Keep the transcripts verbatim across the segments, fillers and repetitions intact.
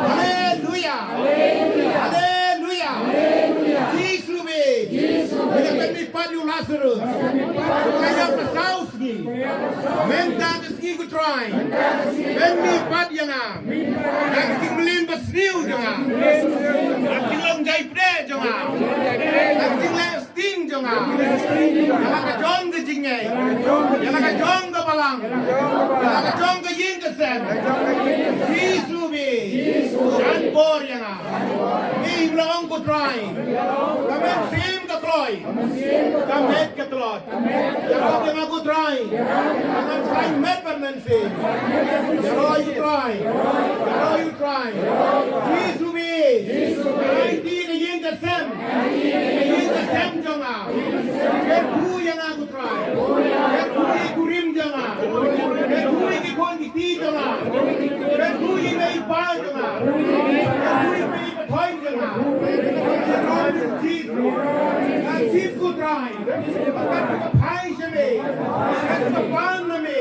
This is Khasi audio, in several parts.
Haleluya. Haleluya. Jisu beit. Ngi la pynmih pat ïa u Lasarus. Ka ïa ka saw sngi. Mynta ka sngi ko Trai. Pynmih pat ïa nga. Na ka jingmlien basniew jong nga. Na ka jinglong jai pdeng jong nga. Na ka jingleh sting jong nga. Ïa la ka jong ka jingngeit. Ïa la ka jong ka balang. Ïa la ka jong ka ïing ka sem. Jisu beit. Shan bor ïa nga. Ngi la ong ko Trai. Ka mynsiem ka kloi. Ka met ka tlot. Ïaroh ïa nga ko Trai. Ka mynsiem met bad mynsiem. Ïaroh ïa u Trai. Ïaroh ïa u Trai. Jisu beit. Aiti ka ïing ka sem. Ka ïing ka sem jong nga. Kyrkhu ïa nga ko Trai. Kyrkhu ïa i kurim jong nga. Kyrkhu ïa ki khun ki kti jong nga. Kyrkhu ïa i mei i pa jong nga. Kyrkhu ïa i mei i pa thoi jong nga. Ïaroh ïa u Jisu. Nga tip ko Trai. Ka phai sha me. Ka pan na me.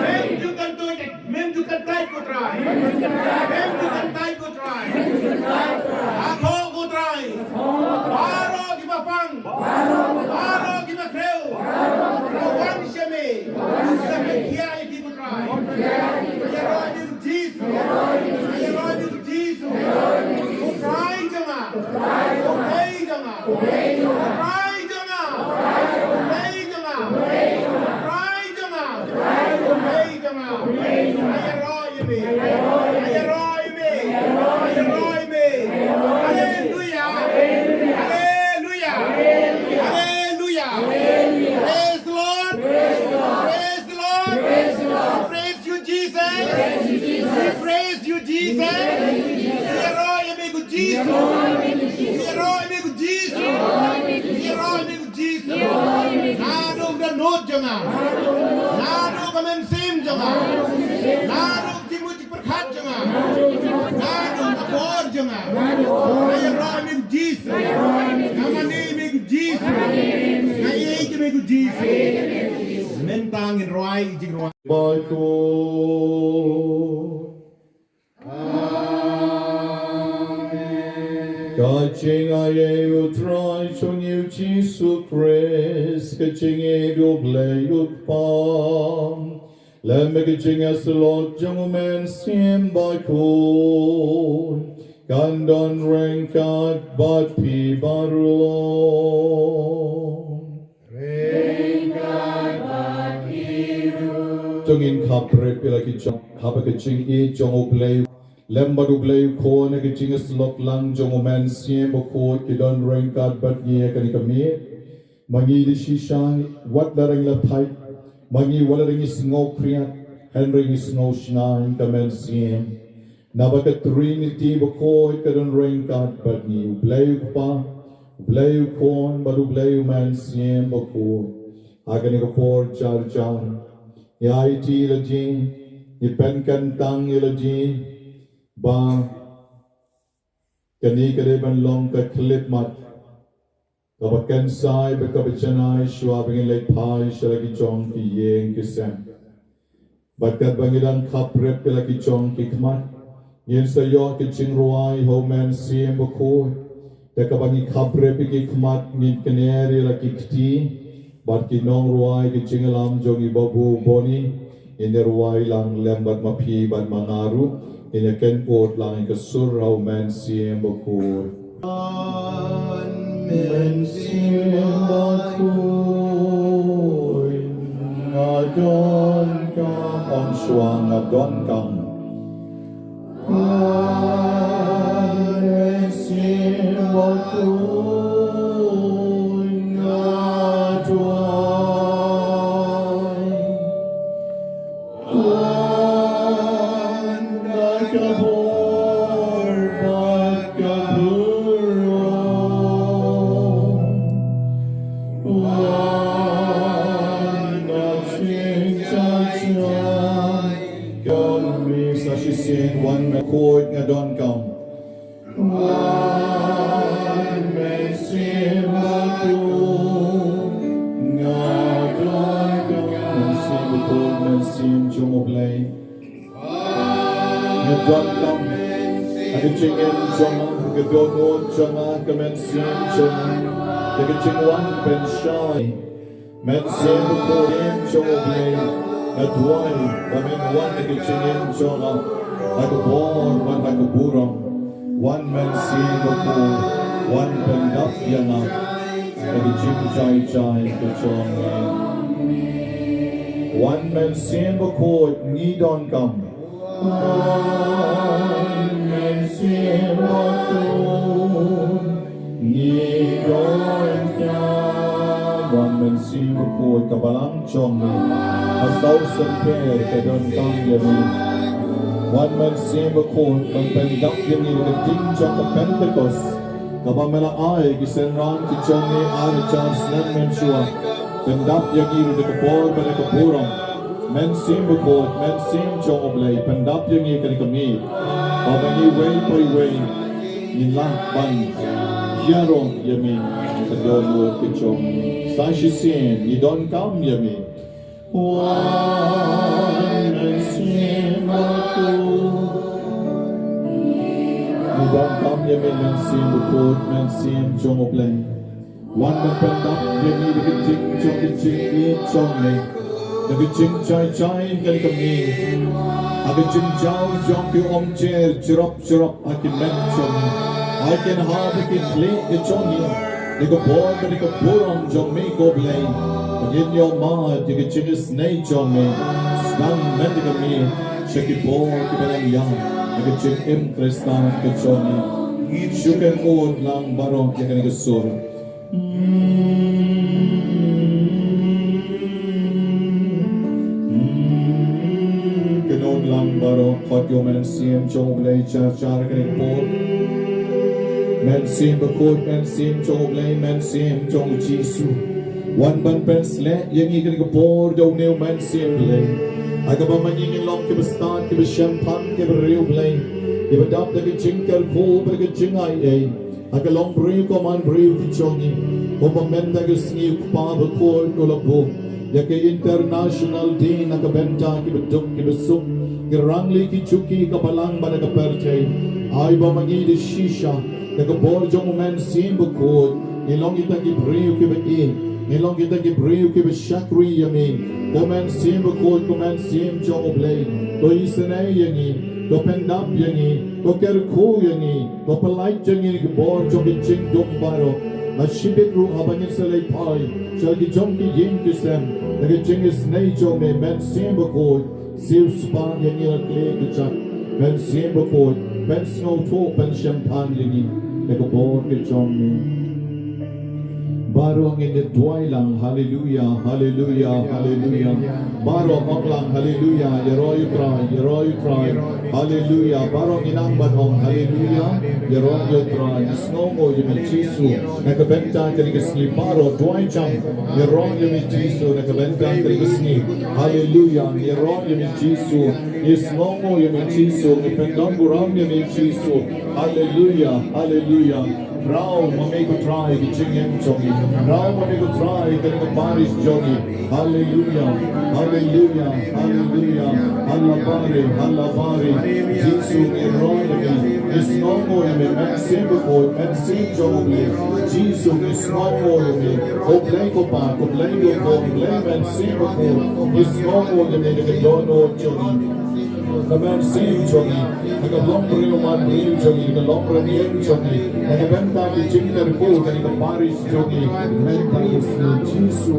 Mem ju kan tu Mem ju kyntait ko Trai. Mem ju kyntait ko Trai. Hato ko Trai. Baroh kiba pang. Baroh kiba khrew. Ka wan sha me. Sa me khia ïa ki ko Trai. Ïaroh ïa u Jisu. Ïaroh ïa u Jisu. Ko Trai jong nga. Ko Trai jong nga. Ko Trai jong nga. Ko Trai jong nga. Ko Trai jong nga. Ko Trai jong nga. Ïaroh ïa me. Ïaroh ïa me. Ïaroh ïa me. Haleluya. Haleluya. Haleluya. Praise the Lord. Praise the Lord. Praise you, Jesus. We praise you, Jesus. Ïaroh ïa me ko Jisu. Ïaroh ïa me ko Jisu. Ïaroh ïa me ko Jisu. Naduh ka dohnud jong nga. Naduh ka mynsiem jong nga. Naduh ka jingmut jingpyrkhat jong nga. Naduh ka bor jong nga. Nga ïaroh ïa me ko Jisu. Nga mane ïa me ko Jisu. Nga ïeit ïa me ko Jisu. Mynta ngin rwai jingrwai. Ba ko. Amen. Ka jingaiei u Trai jong ngi u Jisu Khrist, ka jingïeit u Blei u Kpa, lem bad ka jingïasyllok jong u Mynsiem Bakhuid, kan don ryngkat bad phi baroh. To ngin khap rep ïa la ki jong, khap ïa ka jingïeit jong u Blei, lem bad u Blei u Khun, ïa ka jingïasyllok lang jong u Mynsiem Bakhuid, ki don ryngkat bad ngi ha kane ka miet. Ma ngi da shisha, wat la reng la thait, ma ngi wat la reng ngi sngew khriat, hynrei ngi sngew shna ïa ka mynsiem. Naba ka Trinity bakhuid ka don ryngkat bad ngi, u Blei u Kpa, u Blei u Khun, bad u Blei u Mynsiem Bakhuid. Ha kane ka por jar jar, ngi aiti ïa la jong, ngi pynkyntang ïa la jong, ba kane ka dei ban long ka khyllipmat kaba kynsai bad kaba janai shuwa ba ngin leit phai sha la ki jong ki ïing ki sem. Bad katba ngi dang khap rep ïa la ki jong ki khmat, ngin sa ïoh ki jingrwai ha u Mynsiem Bakhuid. Te kaba ngi khap rep ïa ki khmat ngin kner ïa la ki kti bad ki nongrwai ki jingïalam jong i Babu Boni. Ngin ïa rwai lang lem bad ma phi bad ma nga ruh. Ngin ïa kynput lang ïa ka sur ha u Mynsiem Bakhuid. Mynsiem Bakhuid, nga donkam, ong shuwa, nga donkam. Mynsiem Bakhuid, nga duwai. Wan da ka bor bad ka burom. Wan da ka jingshai. Kawei sa shisien, wan Bakhuid, nga donkam. Wan Mynsiem Bakhuid, nga donkam. Mynsiem Bakhuid, Mynsiem jong u Blei. Donkam ha ka jingim jong nga, ka dohnud jong nga, ka mynsiem jong nga, da ka jingwan pynshai. Mynsiem Bakhuid jong U Blei, nga duwai ba men wan ha ka jingim jong nga ha ka bor bad ha ka burom. Wan Mynsiem Bakhuid, wan pyndap ïa nga ha ka jingjai jai ka jong nga. Wan Mynsiem Bakhuid, ngi donkam. Wan Mynsiem Bakhuid, ngi donkam. Wan Mynsiem Bakhuid, ka balang jong ngi ha South Saint Clair ka donkam ïa ngi. Wan Mynsiem Bakhuid, ban pyndap ïa ngi ha ka ding jong ka Pentekost kaba me la ai ki synran ki jong ngi ar hajar snem mynshuwa. Pyndap ïa ngi da ka bor bad da ka burom. Mynsiem Bakhuid, Mynsiem jong U Blei, pyndap ïa ngi kane ka miet, ba ma ngi iwei pa iwei ngin lah ban ïaroh ïa me ha ka dohnud ka jong me. Sa shisien ngi donkam ïa me. Wan Mynsiem Bakhuid. Ngi donkam ïa me Mynsiem Bakhuid, Mynsiem jong U Blei. Wan ban pyndap ïa ngi da ka jing jong ka jingïeit jong me, da ka jingjai jai kane ka miet, ha ka jingjaw jong ki umjer jrop jrop ha ki met jong ngi, ha ki naba ki khlieh ki jong ngi, da ka bor bad da ka burom jong me ko Blei. Ba ngin ïoh mad ïa ka jingisynei jong me, sdang mynta ka miet sha ki por kiba ïaid, ha ka jingim Khristan ka jong ngi. Shu kyrkhu lang baroh ïa kane ka sur. Kynmaw lang baroh, khot ïa U Mynsiem jong U Blei jar jar kane ka por. Mynsiem Bakhuid, Mynsiem jong U Blei, Mynsiem jong U Jisu. Wan ban pynsleh ïa ngi kane ka por da une U Mynsiem Blei, ha kaba ma ngi ngin long kiba stad, kiba shemphang, kiba riewblei, kiba dap da ka jingkyrkhu bad ka jingaiei ha ka longbriew ka manbriew ka jong ngi. Kumba mynta ka sngi U Kpa Bakhuid u la buh ïa ka International Day na ka bynta kiba duk kiba suk, ki rangli ki shuki, ka balang bad ka pyrthei. Ai ba ma ngi da shisha da ka bor jong U Mynsiem Bakhuid ngin long kita ki briew kiba ïeit, ngin long kita ki briew kiba shakri ïa me. Ko Mynsiem Bakhuid, ko Mynsiem jong U Blei, to isynei ïa ngi, to pyndap ïa ngi, to kyrkhu ïa ngi, to pyllait ïa ngi na ki bor jong ki jingdum baroh. Bad shibit ruh haba ngin sa leit phai sha la ki jong ki ïing ki sem, da ka jingisynei jong me Mynsiem Bakhuid, siewspah ïa ngi la khleh ka jait. Mynsiem Bakhuid, pynsngewthuh, pynshemphang ïa ngi da ka bor ka jong me. Baroh ngin ïa duwai lang. Haleluia, haleluia, haleluia. Baroh ong lang haleluia, ïaroh ïa U Trai, ïaroh ïa U Trai. Haleluia. Baroh ngin nang ban ong haleluia, ïaroh ïa U Trai. Ngi sngewnguh ïa me Jisu na ka bynta kane ka sngi. Baroh duwai jam, ïaroh ïa me Jisu na ka bynta kane ka sngi. Haleluia. Ïaroh ïa me Jisu. Ngi sngewnguh ïa me Jisu, ngi pyndonburom ïa me Jisu. Haleluia, haleluia. Rah ma me ko Trai ka jingim jong ngi. Rah ma me ko Trai kane ka parish jong ngi. Haleluia, haleluia, haleluia. Hala bari, hala bari. Jisu ngi rah ïa me. Ngi sngewnguh ïa me Mynsiem Bakhuid, Mynsiem jong U Blei. Jisu ngi sngewnguh ïa me. Ko Blei ko Pa, ko Blei ko Khun, ko Blei Mynsiem Bakhuid. Ngi sngewnguh ïa me da ka dohnud jong ngi. Ka mynsiem jong ngi, ha ka longbriew manbriew jong ngi, ka longbriew jong ngi, ha ka bynta ki jingkyrkhu kane ka parish jong ngi, mynta ka sngi Jisu,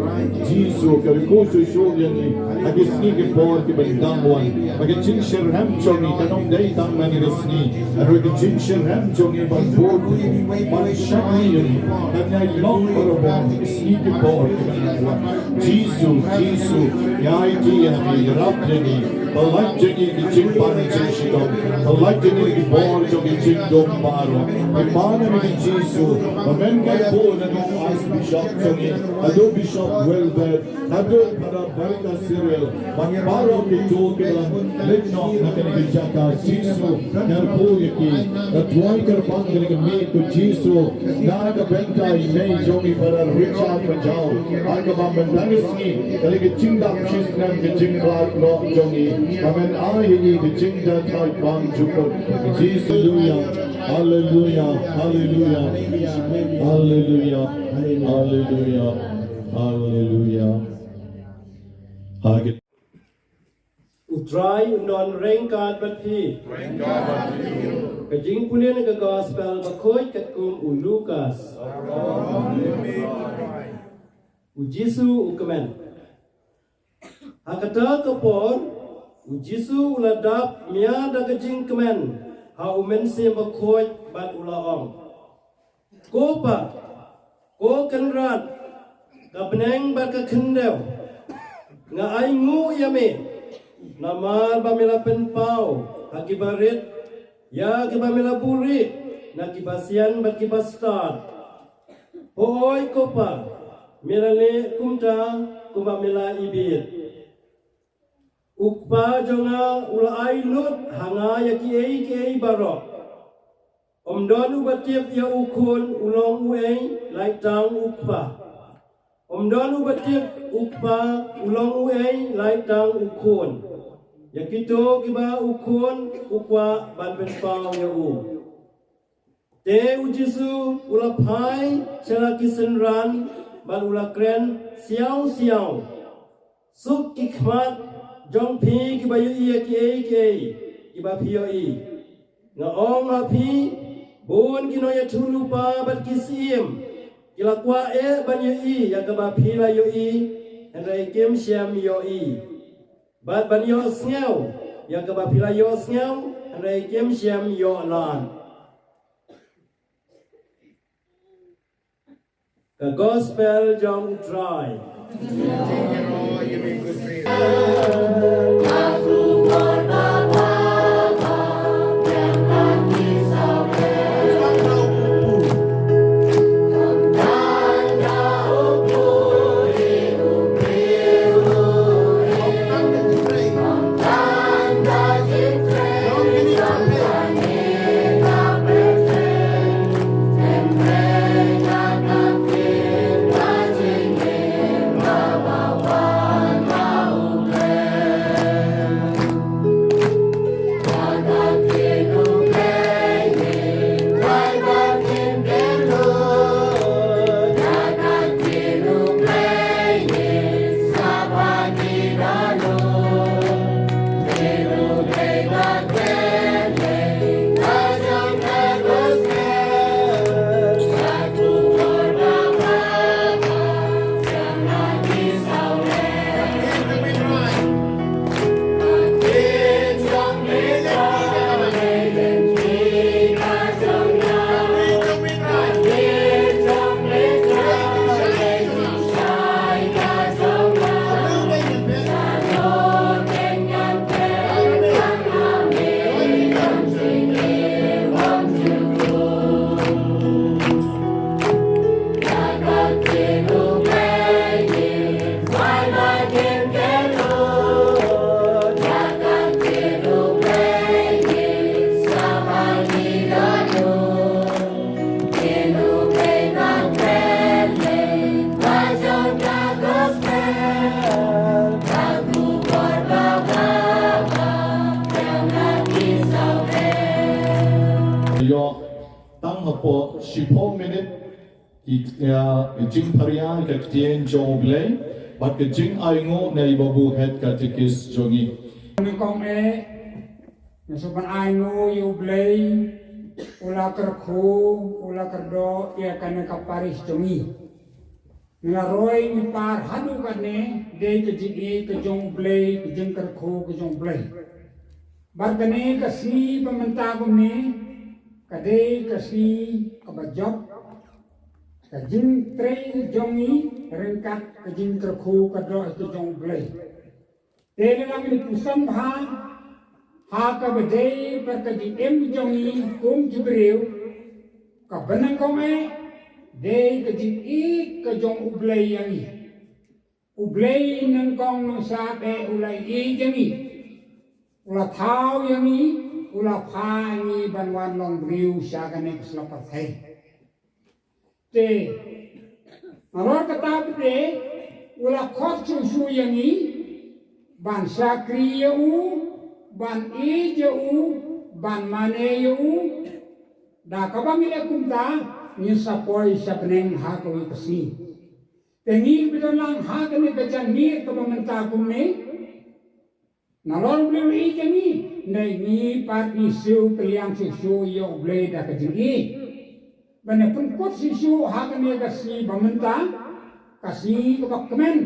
Jisu, kyrkhu shuh shuh ïa ngi ha ki sngi ki por kiban dang wan. Ba ka jingshitrhem jong ngi kan ym dei tang man ka sngi, hynrei ka jingshitrhem jong ngi ban bud, ban shakri ïa ngi, kan ïai long barabor ha ki sngi ki por kiban dang wan. Jisu, Jisu, ïa aiti ïa ngi, ïarap ïa ngi, pyllait ïa ngi ki jingpang jingshitom, pyllait ïa ngi ki bor jong ki jingdum baroh. Ngi pan ïa me Jisu, ba men kyrkhu naduh u Archbishop jong ngi, naduh Bishop Wilbert, naduh Father Barika Cyril, bad baroh kito kiba leit noh na kane ka jaka. Jisu, kyrkhu ïa ki, ka duwai kyrpang kane ka miet ko Jisu, na ka bynta i mei jong ngi Father Richard Majaw, ha kaba mynta ka sngi ka dei ka jingdap shisnem ka jingkhlad noh jong ngi. Amen. Ai hi ka jingdatai bang jukut. Jisu, haleluya, haleluya, haleluya, haleluya, haleluya, haleluya. Ha ka U Trai un don ryngkat bad phi. Ka jingpule na ka gospel bakhuid katkum u Lukas. U Jisu u kmen. Ha kata ka por, u Jisu u la dap mia da ka jingkmen ha u Mynsiem Bakhuid bad u la ong, Ko Pa, ko Kynrad, ka bneng bad ka khyndew, nga ainguh ïa me, namar ba me la pynpaw ha kiba rit ïa kiba me la buhrieh na kiba sian bad kiba stad. Hooid ko Pa, me la leh kumta kumba me la ibit. U Kpa jong nga u la ai lut ha nga ïa kiei kiei baroh. Ym don uba tip ïa u Khun u long uei, lait tang u Kpa. Ym don uba tip u Kpa u long uei, lait tang u Khun, ïa kito kiba u Khun u kwah ban pynpaw ïa u. Te u Jisu u la phai sha la ki synran bad u la kren siaw siaw, Suk ki khmat jong phi kiba ïohi ïa kiei kiei kiba phi ïohi. Nga ong ha phi, bun ki nongïathuhlypa bad ki syiem ki la kwah eh ban ïohi ïa kaba phi la ïohi, hynrei kim shym ïohi, bad ban ïohsngew ïa kaba phi la ïohsngew, hynrei kim shym ïoh lad. Ka Gospel jong u Trai. Ïoh tang hapoh shiphew minit ki, ïa, ka jingpharia ka ktien jong U Blei bad ka jingainguh na i babu head katekis jong ngi. Nyngkong eh, nga sngewbha ban ainguh ïa U Blei u la kyrkhu, u la kyrdoh ïa kane ka parish jong ngi. Ngi la roi ngi par haduh katne, dei ka jingïeit ka jong U Blei, ka jingkyrkhu ka jong U Blei. Bad kane ka sngi ba mynta kumne ka dei ka sngi kaba jop ka jingtrei jong ngi ryngkat ka jingkyrkhu ka doh ka jong U Blei. Te lada ngi pyrshang bha ha kaba dei bad ka jingim jong ngi kum ki briew, kaba nyngkong eh dei ka jingïeit ka jong U Blei ïa ngi. U Blei nyngkong nongshad eh u la ïeit ïa ngi, u la thaw ïa ngi, u la phah ïa ngi ban wan long briew sha kane ka sla pyrthei. Te nalor kata pat de u la khot shuh shuh ïa ngi ban shakri ïa u, ban ïeit ïa u, ban mane ïa u. Da kaba ngi leh kumta, ngin sa poi sha bneng ha kawei ka sngi. Te ngi ba don lang ha kane ka janmiet kaba mynta kumne, nalor U Blei u ïeit ïa ngi, ngi pat ngi siew kylliang shuh shuh ïa U Blei da ka jingïeit. Ban ïa pynkut shuh shuh ha kane ka sngi ba mynta, ka sngi kaba kmen,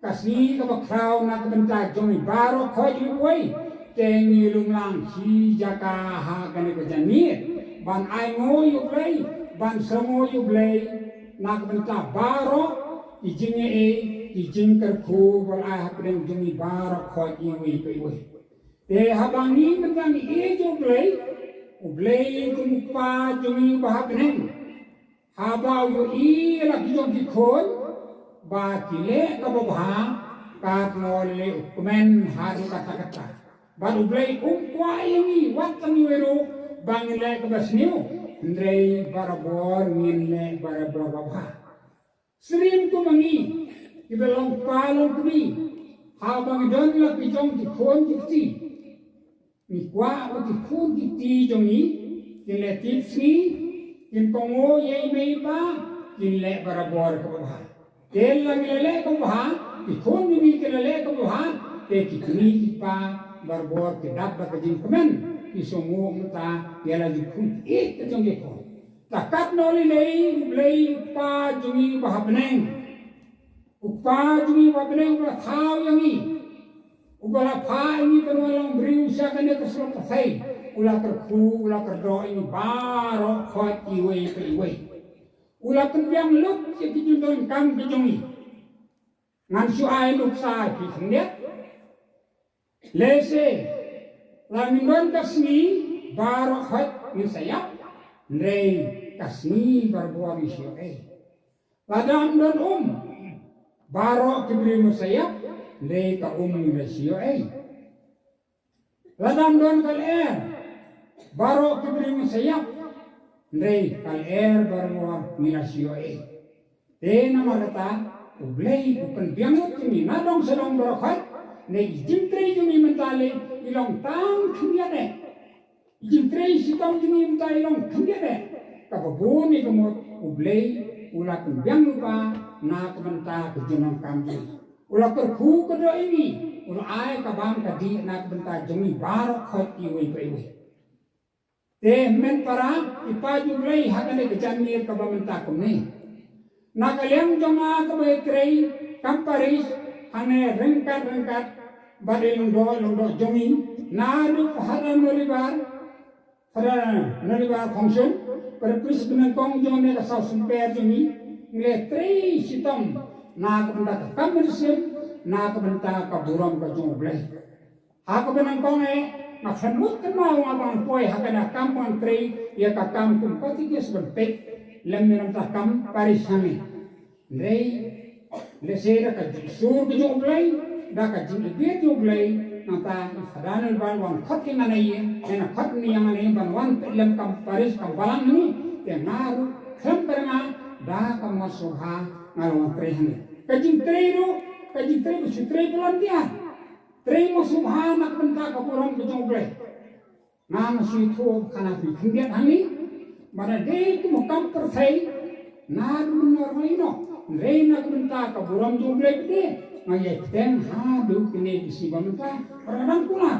ka sngi kaba khraw na ka bynta jong ngi baroh khoit iwei. Te ngi lum lang shi jaka ha kane ka janmiet ban ainguh ïa U Blei, ban sngewnguh ïa U Blei na ka bynta baroh ki jingïeit, ki jingkyrkhu ba la ai hapdeng jong ngi baroh khoit iwei pa iwei. Te haba ngi mynta ngi ïeit ïa U Blei, U Blei kum u Kpa jong ngi uba ha bneng, haba u ïohi la ki jong ki khun ba ki leh kaba bha, katno lei u kmen haduh katta katta. Bad U Blei um kwah ïa ngi wat tang iwei ruh ba ngin leh kaba sniew, hynrei barabor ngin leh barabor ba bha. Syriem kum ma ngi kiba long kpa long kmie, haba ngi don la ki jong ki khun ki kti, ngi kwah ba ki khun ki kti jong ngi kin leh tip sngi, kin kohnguh ïa i mei i pa, kin leh barabor kaba bha. Te la ngi la leh kaba bha, ki khun jong ngi ki la leh kaba bha, te ki kmie ki kpa barabor ki dap da ka jingkmen, ki sngewnguh mynta ïa la jingkhun ïeit ka jong ki khun. Te katno lei lei U Blei u Kpa jong ngi uba ha bneng, u Kpa jong ngi uba ha bneng uba la thaw ïa ngi, uba la phah ïa ngi ban wan long briew sha kane ka shnong Pathai, u la kyrkhu, u la kyrdoh ïa ngi baroh khoit iwei pa iwei. U la pynbiang lut ïa ki jingdonkam ki jong ngi. Ngan shu ai nuksa ïa phi khyndiat. Lehse la ngin don ka sngi baroh khoit ngin sa ïap, hynrei ka sngi barabor ngi shu ïoh ei. Lada ym don um, baroh ki briew ngin sa ïap, hynrei ka um ngi la shu ïoh ei. Lada ym don ka lyer, baroh ki briew ngin sa ïap, hynrei ka lyer barabor ngi la shu ïoh ei. Te namar kata U Blei u pynbiang lut ïa ngi na dong sha dong baroh khoit, ne i jingtrei jong ngi mynta lei i long tang khyndiat eh. I jingtrei shitom jong ngi mynta i long khyndiat eh. Kaba bun ïa ka mut U Blei u la pynbiang lypa na ka bynta ka jingdonkam jong ngi. U la kyrkhu kyrdoh ïa ngi, u la ai ka bam ka dih na ka bynta jong ngi baroh khoit iwei pa iwei. Te hynmen para, i pa jong U Blei ha kane ka janmiet kaba mynta kumne. Na ka liang jong nga kaba ïatrei kam parish hangne ryngkat ryngkat bad i lyngdoh lyngdoh jong ngi, naduh Phadar Nolibar, Phadar Nolibar Khongshun, para priest ba nyngkong jong kane ka saw symper jong ngi, ngi la trei shitom na ka bynta ka kam mynsiem, na ka bynta ka burom ka jong U Blei. Ha kaba nyngkong eh, nga khlem mut kynmaw nga ban poi ha kane ka kam ban trei ïa ka kam kum katikis ban peit lem ïa ka kam parish hangne. Hynrei lehse da ka jingsur ka jong U Blei, da ka jingibit jong U Blei, nangta i Phadar Nolibar wan khot ïa nga na ïing, ïa nga khot ïa nga na ïing ban wan peit lem kam parish kam balang hangne, te nga ruh khlem kyrngah da ka mon sngewbha nga la wan trei hangne. Ka jingtrei ruh ka jingtrei ba shu trei volunteer. Trei mo sngewbha na ka bynta ka burom ka jong U Blei. Nga nga shu ïathuh khana phi khyndiat hangne. Ba na dei kum u kam pyrthei naduh mynno ruh ïa no. Hynrei na ka bynta ka burom jong U Blei pat de nga ïai bteng haduh kine ki sngi ba mynta. Ba dang kular,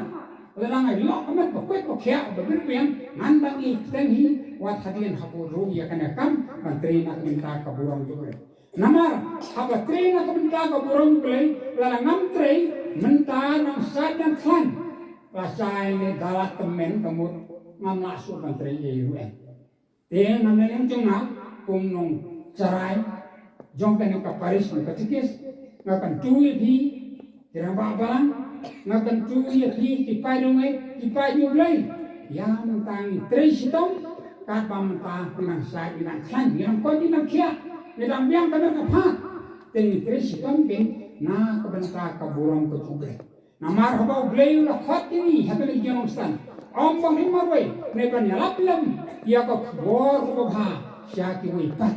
ba dang ai ïoh ka met ba kwet ba khiah ba bir biang, ngan dang ïai bteng hi wat hadien ha bud ruh ïa kane ka kam ban trei na ka bynta ka burom jong U Blei. Namar haba trei na ka bynta ka burom U Blei, lada ngam trei mynta nang sait nang khlaiñ, la shai ne da la tymmen ka mut ngam lah shuh ban trei ei ruh em. Te na liang jong nga kum nongtharai jong kane ka parish nong katikis, nga kyntu ïa phi ki rangbah balang, nga kyntu ïa phi ki paidbah, ki paidbah U Blei. Ïa mynta ngi trei shitom, katba mynta ngi nang shait ngi nang khlaiñ, ngi nang koit ngi nang khiah, ngi dang biang ka mer ka phad. Te ngi trei shitom kein na ka bynta ka burom ka jong U Blei. Namar haba U Blei u la khot ïa ngi ha kane ka jingïaseng, ym ban rim marwei ne ban ïalap lem ïa ka khubor kaba bha sha kiwei pat.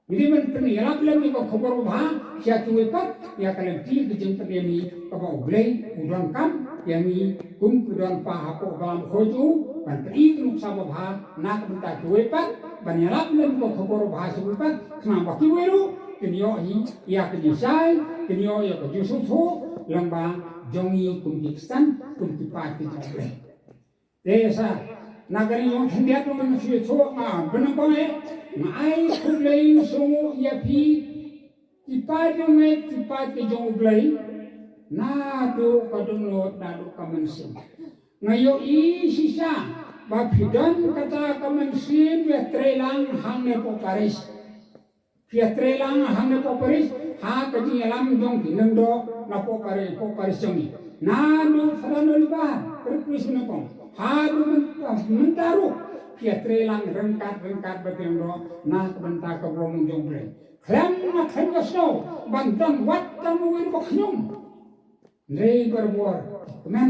Ngi dei ban pynïalap lem ïa ka khubor babha sha kiwei pat, ïa ka lynti ka jingpynim kaba U Blei u donkam ïa ngi kum ki don pa hapoh balam khot jong u, ban pyni ka nuksa babha na ka bynta kiwei pat, ban ïalap lem ïa ka khubor babha sha kiwei pat, khnang ba kiwei ruh kin ïoh hi ïa ka jingshai, kin ïoh ïa ka jingsngewthuh lyngba jong ngi kum ki khristan, kum ki paid ki jong U Blei. Te sa na ka ri jong khyndiat jong nga shu ïathuh, nga bynnyngkong eh, nga ai khublei sngewbha ïa phi ki paid jong me, ki paid ki jong U Blei, naduh ka dohnud naduh ka mynsiem. Nga ïohi shisha ba phi don kata ka mynsiem ïatreilang hangne hapoh parish. Phi ïatreilang hangne hapoh parish ha ka jingïalam jong ki lyngdoh na poh parish, poh parish jong ngi. Naduh Father Oliver, Parish Priest Nyngkong, haduh myn-, mynta ruh phi ïatreilang ryngkat ryngkat bad ki lyngdoh na ka bynta ka burom jong U Blei. Khlem, nga khlem ka sngew ban don wat tang uwei ba khñium. Hynrei barabor kmen,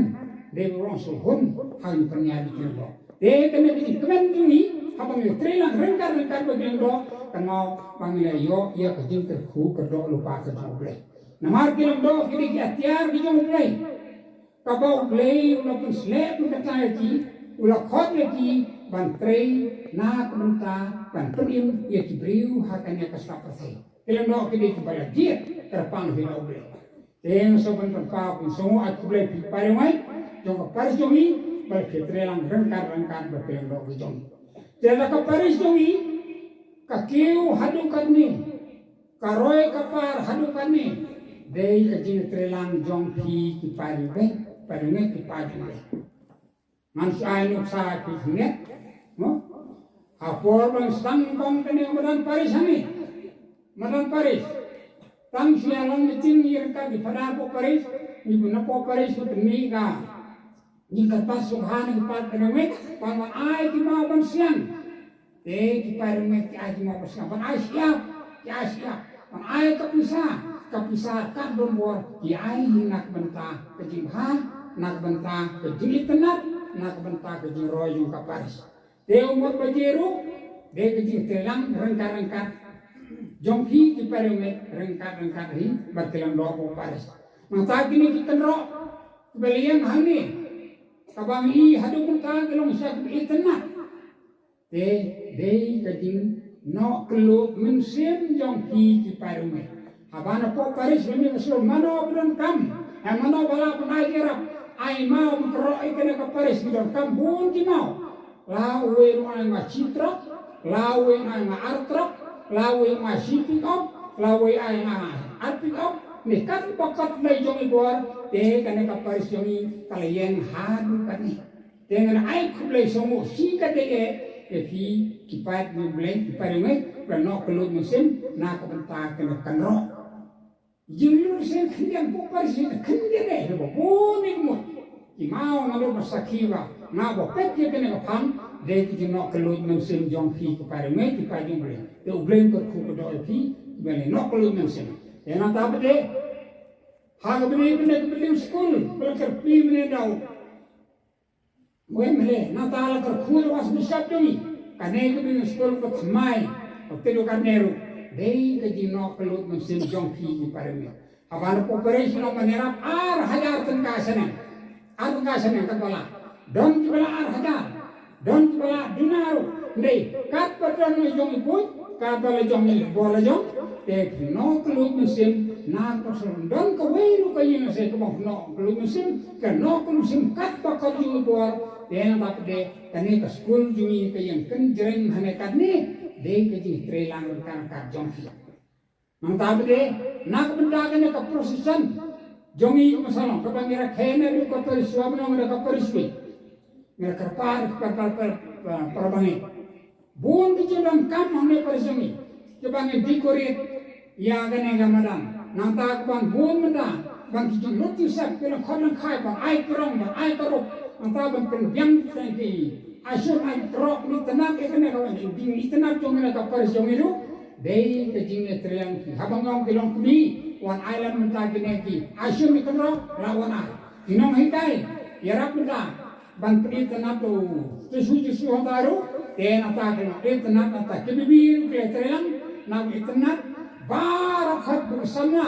hynrei barabor shu hun ha ka jingpynïaid ki lyngdoh. Te kane ka jingkmen jong ngi haba ngi ïatreilang ryngkat ryngkat bad ki lyngdoh, kan mut ba ngi la ïoh ïa ka jingkyrkhu kyrdoh lypa ka jong U Blei. Namar ki lyngdoh ki dei ki atiar ki jong U Blei, kaba U Blei u la pynsleh pynkylla ïa ki, u la khot ïa ki ban trei na ka bynta ban pynim ïa ki briew ha kane ka sla pyrthei. Ki lyngdoh ki dei kiba la jied kyrpang hi na U Blei. Te nga sngewbha ban pynpaw, nga sngewbha ai khublei phi paralok jong ka parish jong ngi ba phi ïatreilang ryngkat ryngkat bad ki lyngdoh ki jong ngi. Te la ka parish jong ngi ka kiew haduh katne, ka roi ka par haduh katne, dei ka jingïatreilang jong phi ki paralok, paralok ki paid jong ngi. Ngan sa ai nuksa phi sngewthuh. Mo? Ha por ba ngi sdang kong kane ka madan parish hangne. Madan parish. Tang shu ïalang meeting ïa ka ki Father poh parish, ngi pynna poh parish ngi pynmih ka. Ngi ka pas subhan ngi pat kane wek, ban wan ai ki maw ban siang. Te ki paralok ki ai ki maw ba sngap, ban ai shyiap, ki ai shyiap, ban ai ka pisa, ka pisa ka don bor, ki ai hi na ka bynta ka jingbha, na ka bynta ka jingitynnad, na ka bynta ka jingroi jong ka parish. Te u mut ba jia ruh, dei ka jingïatreilang ryngkat ryngkat jong phi ki paralok ryngkat ryngkat hi bad ki lyngdoh poh parish. Nangta kine ki kynroh kiba la ïeng hangne, kaba ngi i haduh mynta ki long sha kiba itynnad. Te dei ka jingnoh kylluid mynsiem jong phi ki paralok. Haba na poh parish ba mi ka sur mano ba donkam, ha mano ba lah ban ai ïarap, ai maw ban kynroh ïa kane ka parish ki donkam bun ki maw. La uwei u ai nga shi trok, la uwei u ai nga ar trok, la uwei u ai nga shi pick up, la uwei u ai nga ar pick up. Ni kat ba kat lei jong i bor, te kane ka parish jong i ka la ïeng haduh katne. Te ngan ai khublei sngewbha shi katdei eh ïa phi ki paid jong U Blei, ki paid jong U Blei, ba la noh kylluid mynsiem na ka bynta kane ka kynroh. Jinglut sien khyndiat poh parish sien khyndiat eh, ba bun ïa ka mut. Ki maw nga lut ba sakhi ba nga ba peit ïa kane ka phang, dei ki jingnoh kylluid mynsiem jong phi ki paid jong U Blei, ki paid jong U Blei. Te U Blei un kyrkhu kyrdoh ïa phi, ba la noh kylluid mynsiem. Te nangta pat de ha kaba ïadei bad ka building school, ba la kyrpad mynne da u Wei mele, nangta la kyrkhu da u Archbishop jong ngi. Kane ka building school ka thymmai, u Teddy Carneiro. Dei ka jingnoh kylluid mynsiem jong phi ki paralok. Haba na poh parish ngi long ban ïarap ar hajar tyngka shaneng. Ar tyngka shaneng katba lah. Don kiba lah ar hajar. Don kiba lah duna ruh. Hynrei katba don la jong i buit, katba la jong i bor la jong. Te ki noh kylluid mynsiem na ka shu don kawei ruh ka ïing lehse kaba noh kylluid mynsiem, ka noh kylluid mynsiem katba ka jong i bor. Te nangta pat de kane ka skul jong ngi ka ïeng kynjreng hangne katne, dei ka jingtreilang ryngkat ryngkat jong phi. Nangta pat de na ka bynta kane ka procession jong ngi kum ka shnong kaba ngi rakhe naduh ka parish shuwa ban ong da ka parish wei. Ngi la kyrpad, kyrpad, kyrpad, kyrpad, kyrpad ba ngi Bun ki jingdonkam hangne parish jong ngi kiba ngi decorate ïa kane ka madan. Nangta ka ban bun mynta ban ki jinglut jingsep ki lyngkhot lyngkhai ban ai krong ban ai ka rup. Nangta ban pynbiang ki ashun ai krong, ngi itynnad ïa kane ka ban jingding itynnad jong ngi na ka parish jong ngi ruh. Dei ka jingïatreilang ki haba ngi ong ki longkmie wan ai lem mynta kine ki ashun ki kynroh la wan ai. Ki nonghikai ïarap mynta ban pditynnad to Jisu Jisu hangta ruh, te nangta ki nongpditynnad nangta ki bibi ruh ki la trei lang, Na ka internet, baroh khoit ba ki samla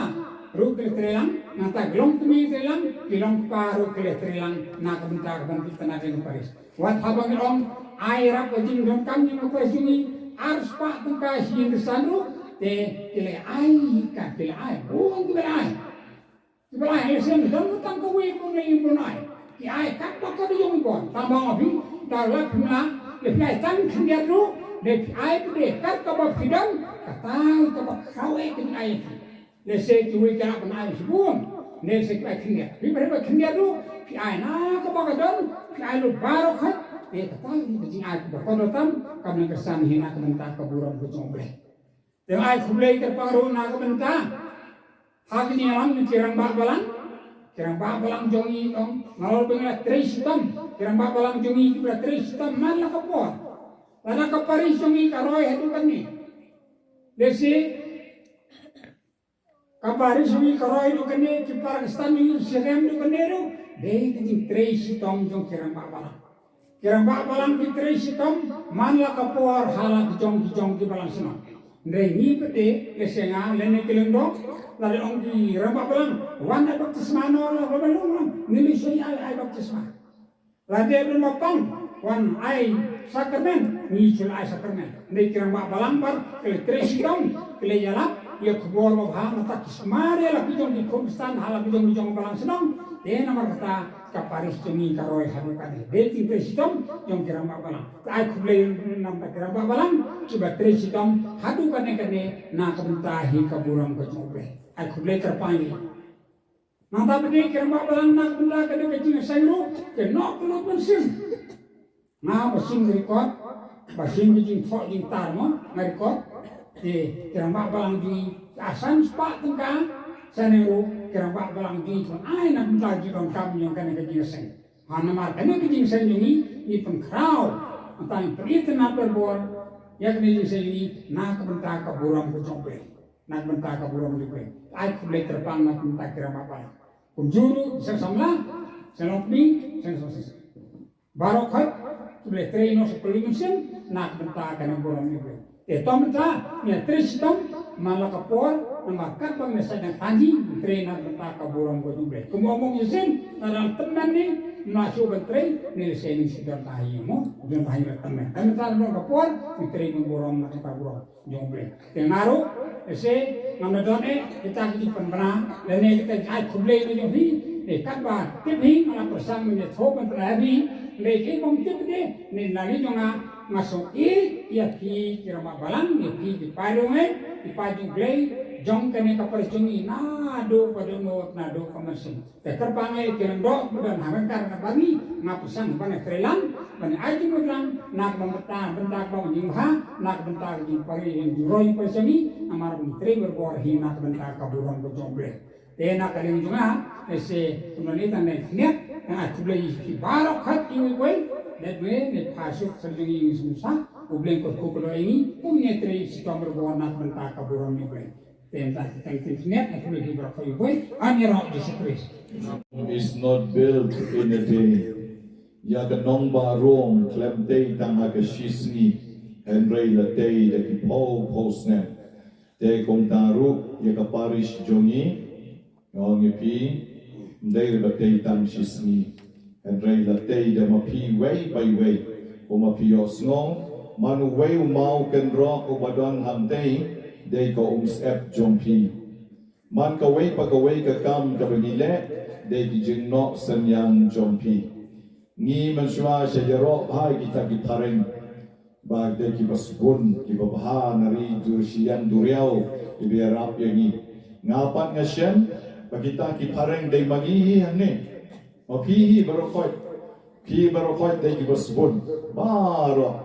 ruh ki la trei lang, nangta ki longkmie ki trei lang, ki longkpa ruh ki la trei lang, na ka bynta ka ban pynitynnad ïa ka parish. Wat haba ngi ong, ai ïarap ka jingdonkam jong ka parish jong ngi, ar spah tyngka shi ïing khristan ruh, te ki la ai, ka ki la ai, bun ki la ai. Ki ba la ai lehse don tang kawei kawei ki bun ai. Ki ai katba ka dei jong ki bun. Tang ba nga phi, da la phi la, lada phi ai tang khyndiat ruh, lada phi ai pat de kat kaba phi don, kata kaba khraw eh kin ai phi. Lehse kiwei ki hap ban ai shibun, lehse ki ai khyndiat. Phi ba phi ai khyndiat ruh, phi ai na kaba ka don, phi ai lut baroh khoit, te kata ka jingai kaba kordor tam, ka ban kyrshan hi na ka bynta ka burom ka jong U Blei. Te ai khublei kyrpang ruh na ka bynta ha ka jingïalam jong ki rangbah balang, ki rangbah balang jong ngi ong, nalor ba ngi la trei shitom, ki rangbah balang jong ngi ki ba la trei shitom man la ka por. Lada ka parish jong ngi ka roi haduh katne, lehse ka parish jong ngi ka roi haduh katne, ki para Khristan jong ngi ki syriem haduh katne ruh, dei ka jingtrei shitom jong ki rangbah balang. Ki rangbah balang ki trei shitom man la ka por ha la ki jong ki jong ki balang shnong. Hynrei ngi pat de, lehse nga lane ki lyngdoh, lada ong ki rangbah balang, wan ai baptisma noh la ba long lang, ngi lehse ai ai baptisma. Lada don ba pang, wan ai sakramen, ngi shu ai sakramen. Hynrei ki rangbah balang pat ki la trei shitom, ki la ïalap ïa ka khubor babha, nangta ki sumar ïa la ki jong ki khun Khristan ha la ki jong ki jong balang shnong. Te namar kata ka parish jong ngi ka roi haduh katne. Dei ka jingtrei shitom jong ki rangbah balang. Te ai khublei namar ki rangbah balang kiba trei shitom haduh katne katne na ka bynta hi ka burom ka jong U Blei. Ai khublei kyrpang ïa ngi. Nangta pat de ki rangbah balang na ka bynta kane ka jingïaseng ruh, ki noh kylla mynsiem. Nga ba shim record, ba shim ka jingthoh jingtar mo, nga record. Te ki rangbah balang jong ngi, ki ai san spah tyngka, shane ruh ki rangbah balang jong ngi ki ai na ka bynta ka jingdonkam jong kane ka jingïaseng. Ha namar kane ka jingïaseng jong ngi, ngi pynkhraw, nangta ngi pynitynnad barabor ïa kane ka jingïaseng jong ngi na ka bynta ka burom ka jong U Blei. Na ka bynta ka burom jong U Blei. Ai khublei kyrpang na ka bynta ki rangbah balang. Kumjuh ruh, seng samla, seng longkmie, seng samla. Baroh khoit, U Blei trei noh sa kylli mynsiem, na ka bynta kane ka burom jong U Blei. Te to mynta, ngi trei shitom man la ka por, namar katba ngi sa dang kynji, trei na ka bynta ka burom ka jong U Blei. Kumba ong ïa shisien, na dang tymmen ne, na shu ban trei, ne lehse ngi shu don ta hi mo, don ta hi la tymmen. Te mynta na ka por, ngi trei na ka burom, na ka bynta ka burom jong U Blei. Te nga ruh, lehse ngam da don eh kita ki jingpynbna, lane kita ki ai khublei na jong phi, te katba tip hi nga la pyrshang ban ïathuh ban pynbna ïa phi, hynrei ki bym tip de, ne na liang jong nga, nga sngew ïeit ïa phi ki rangbah balang, ïa phi ki paidbah, ki paidbah jong U Blei, jong kane ka parish jong ngi naduh ka dohnud, naduh ka mynsiem. Te kyrpang ïa ki lyngdoh ba don ha ryngkat na bynta ngi, nga pyrshang ban ïatreilang, ban ai jingmut lang, na ka bynta, bynta ka bym jingbha, na ka bynta ka jingpyrshang, jingroi pyrshang ngi, namar ba ngi trei barabor hi na ka bynta ka burom ka jong U Blei. Te na ka liang jong nga, lehse kumno ne tang ne khyndiat, nga ai khublei ïa phi baroh khoit iwei pa iwei, lehse ne pha suk sa jong ngi ngi sngewsih, U Blei un kyrkhu kyrdoh ïa ngi, kum ngi trei shitom barabor na ka bynta ka burom U Blei. Te mynta ki tang ki khyndiat, nga khublei ïa phi baroh khoit iwei pa iwei, ha ïing u Jisu Khrist. Is not built in a day. Ïa ka nongbah Rom khlem tei tang ha ka shisngi, hynrei la tei da ki phew phew snem. Te kumta ruh ïa ka parish jong ngi, nga ong ïa phi, ym dei ruh ba tei tang shisngi, hynrei la tei da ma phi iwei pa iwei. Kum ma phi ïohsngew, man uwei u maw kynroh uba don hangtei, dei ka umsyep jong phi. Man kawei pa kawei ka kam kaba ngi leh, dei ki jingnoh synñiang jong phi. Ngi mynshuwa sha ïaroh bha ïa kita ki phareng ba dei kiba sbun, kiba bha na ri dur shiliang duriaw, kiba ïarap ïa ngi. Nga pat nga shem ba kita ki phareng dei ma ngi hi hangne. Ma phi hi baroh khoit. Phi baroh khoit dei kiba sbun. Baroh,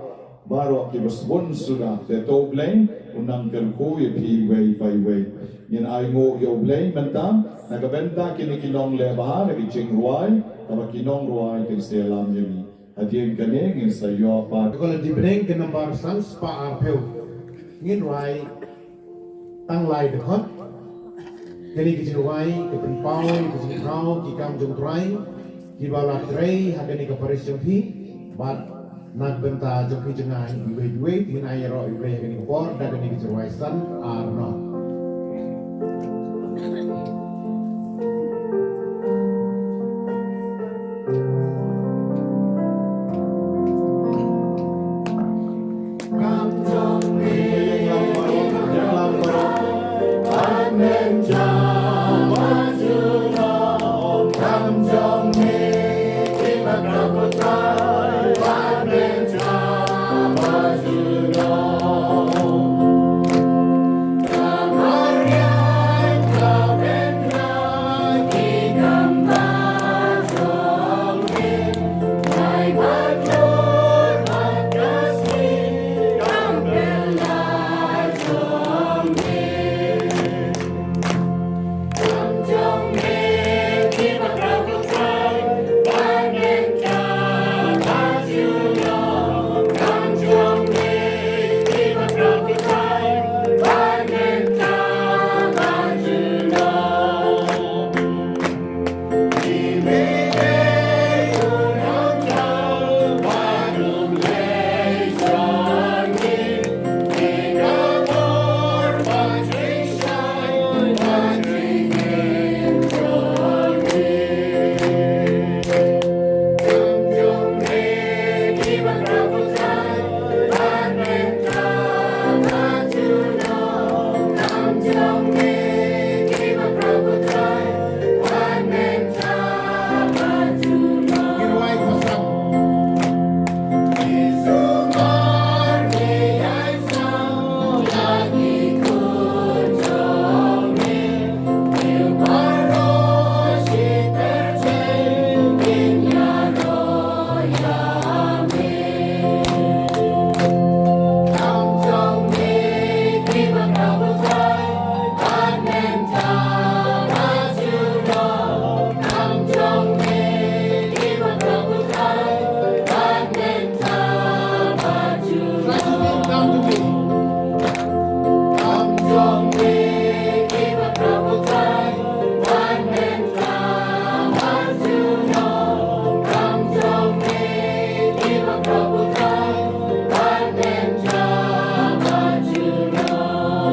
baroh kiba sbun suda. Te to U Blei un nang kyrkhu ïa phi iwei pa iwei. Ngin ainguh ïa U Blei mynta na ka bynta kine ki nongleh bha, na ki jingrwai kaba ki nongrwai kin sa ïalam ïa ngi. Hadien kane ngin sa ïoh pat. Ka Korinth bneng ka number san spah arphew. Ngin rwai tang lai dkhot. Kane ka jingrwai ka pynpaw ïa ka jingkhraw ki kam jong U Trai kiba la trei ha kane ka parish jong phi. Bad Na ka bynta jong phi jong nga iwei pa iwei, te ngin ïaroh ïa U Blei ha kane ka por da kane ka jingrwai san ar noh.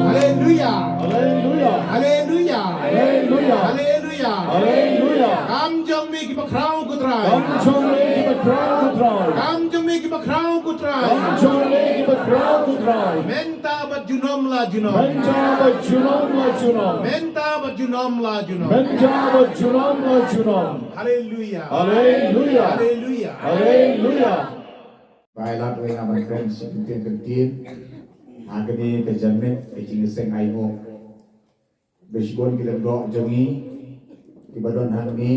Haleluya. Haleluya. Haleluya. Haleluya. Haleluya. Haleluya. Kam jong me kiba khraw ko Trai. Kam jong me kiba khraw ko Trai. Kam jong me kiba khraw ko Trai. Kam jong me kiba khraw ko Trai. Mynta bad junom la junom. Mynta bad junom la junom. Mynta bad junom la junom. Mynta bad junom la junom. Haleluya. Haleluya. Haleluya. Haleluya. Ba ai lad ïa nga ban kren shi kyntien kyntien ha kane ka janmiet ka jingïaseng ainguh. Ba shibun ki lyngdoh jong ngi kiba don hangne,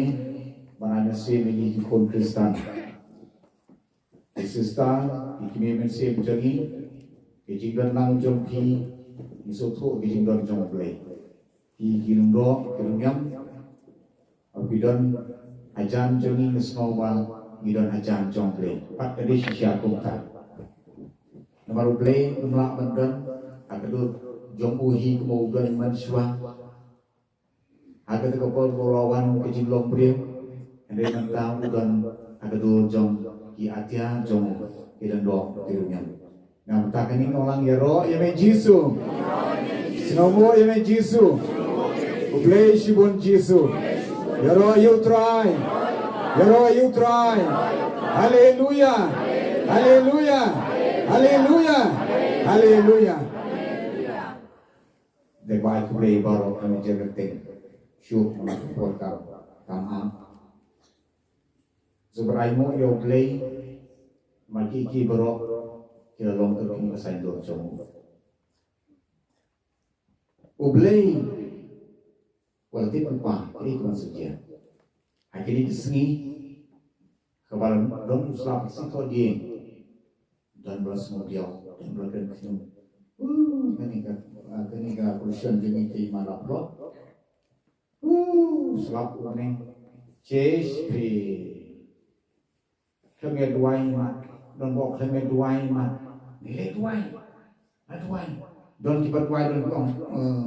ban ai mynsiem ïa ngi ki khun Khristan. Ki sister, ki kmie mynsiem jong ngi, ki jingdon lang jong ki, ngi sngewthuh ki jingdon jong U Blei. Ki, ki lyngdoh, ki ryngiam, haba ki don hajan jong ngi, ngi sngew ba ngi don hajan jong U Blei. Pat ka dei shisha kumta. Namar U Blei um lah ban don ha ka dur jong u hi kumba u don mynshuwa. Ha kata ka por ba u la wan ka jinglong briew, hynrei mynta u don ha ka dur jong ki atiar jong u, ki lyngdoh ki ryngiam. Namar kata kane ngi ong lang, ïaroh ïa me Jisu. Sngewbha ïa me Jisu. U Blei shibun Jisu. Ïaroh ïa u Trai. Ïaroh ïa u Trai. Haleluya. Haleluya. Haleluya. Haleluya. Dei ba ai khublei baroh ha ka jingïateng shuh na ka por kam, kam am. Sngewbha ai nguh ïa U Blei, ma ki ki baroh ki la long kyrkieh ka saiñdur jong u. U Blei u la tip lypa ïa ki ban sa jia. Ha kine ki sngi, kaba la don u slap sithoh dieng, don ba la sngewdiaw, don ba la kren khñium. Uh, kane ka, ah, kane ka Christian jong ngi te ma la plot. Uh, slap u ne. Chesh pe. Khlem ïa duwai ma. Don ba khlem ïa duwai ma. Ngi leh duwai. La duwai. Don kiba duwai, don ba ong, eh,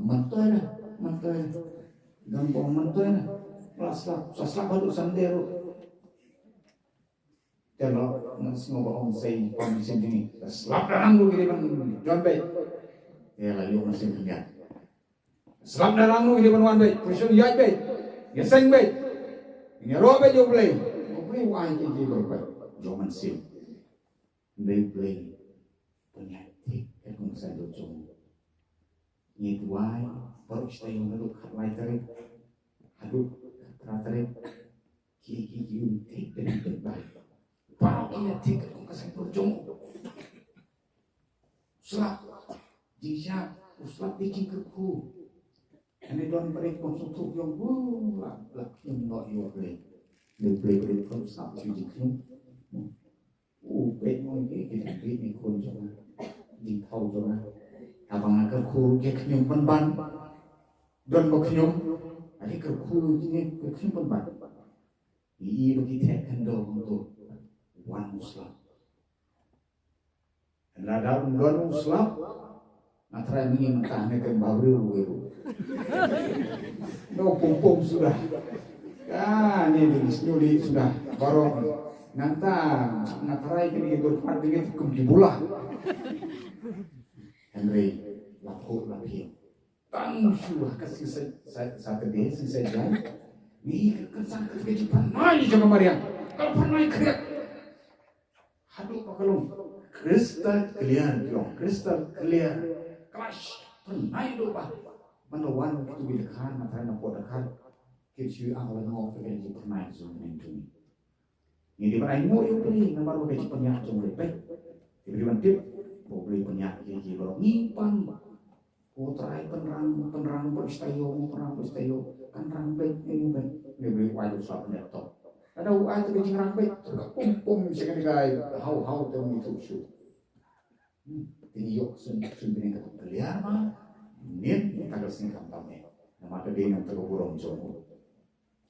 myntoi na, myntoi na. Don ba ong myntoi na. La slap, sa slap haduh Sunday ruh. Te la nga sngew ba ong sei pam di sem jong ngi. Slap da rang ruh ki dei ban wan beit. Te la ïoh mynsiem khyndiat. Slap da rang ruh ki dei ban wan beit. Position ïaid beit. Ïaseng beit. Ïaroh beit ïa U Blei. U Blei u ai ki ki ba beit. Ïoh mynsiem. Hynrei U Blei pynïaid thik katkum ka saiñdur jong u. Ngi duwai baroh shi taïew naduh khatlai tarik haduh khatphra tarik. Ki ki ki um thik da ki ba baroh ki ïa thik katkum ka saiñdur jong u. Slap jingshah, u slap da ki kyrkhu. Ani don ba dei kum sngewthuh ïong u la la khñium noh ïa U Blei. Ïa U Blei ba dei kum slap da ki jingkhñium. U peit mo ngi ki jingpeit ni khun jong nga. Jingthaw jong nga. Haba nga kyrkhu ki khñium pynban. Don ba khñium. Ani kyrkhu ki khñium pynban. Ïa ba ki theh khyndew hangto. Wan u slap. Lada um don u slap. Nga tharai mynta mynta ne kan ba briew ruh ruh. No pum pum sudah. Ka ni ding snyuli sudah. Baroh nangta nga tharai kini ki dur pat ding kum ki bula. Hynrei la phuh la phieng. Tang shu ha ka sngi Sa- Sa- Saturday, sngi Saitjaiñ. Ngi ka kan sang ka ka jingpynai jong ka mariang. Ka la pynai khriat. Haduh ba ka long crystal clear, ka long crystal clear. Ka la pynai haduh ba man la wan kitu ki dkhar, na trai na pud dkhar. Ki shu ang la ngop ka jingpynai jong ka jong ngi. Ngi dei ban ainguh ïa U Blei namar ba ka jingpynïaid jong U Blei. Te dei ban tip ba U Blei pynïaid ïa ki baroh. Ngi pan. Ko Trai pynrang, pynrang bad shi taïew, pynrang bad shi taïew. Kan rang beit, ngi beit. Ngi beit wai da sap ne to. Lada u ai te ka jingrang beit, to ka pum pum sha ka dei ka haw haw te ngi tu shu. Hmm, te ngi ïoh sun sun bini ka clear ma. Nin ta ka sngewthuh tam ne. Namar ka dei ngan ta ka burom jong u.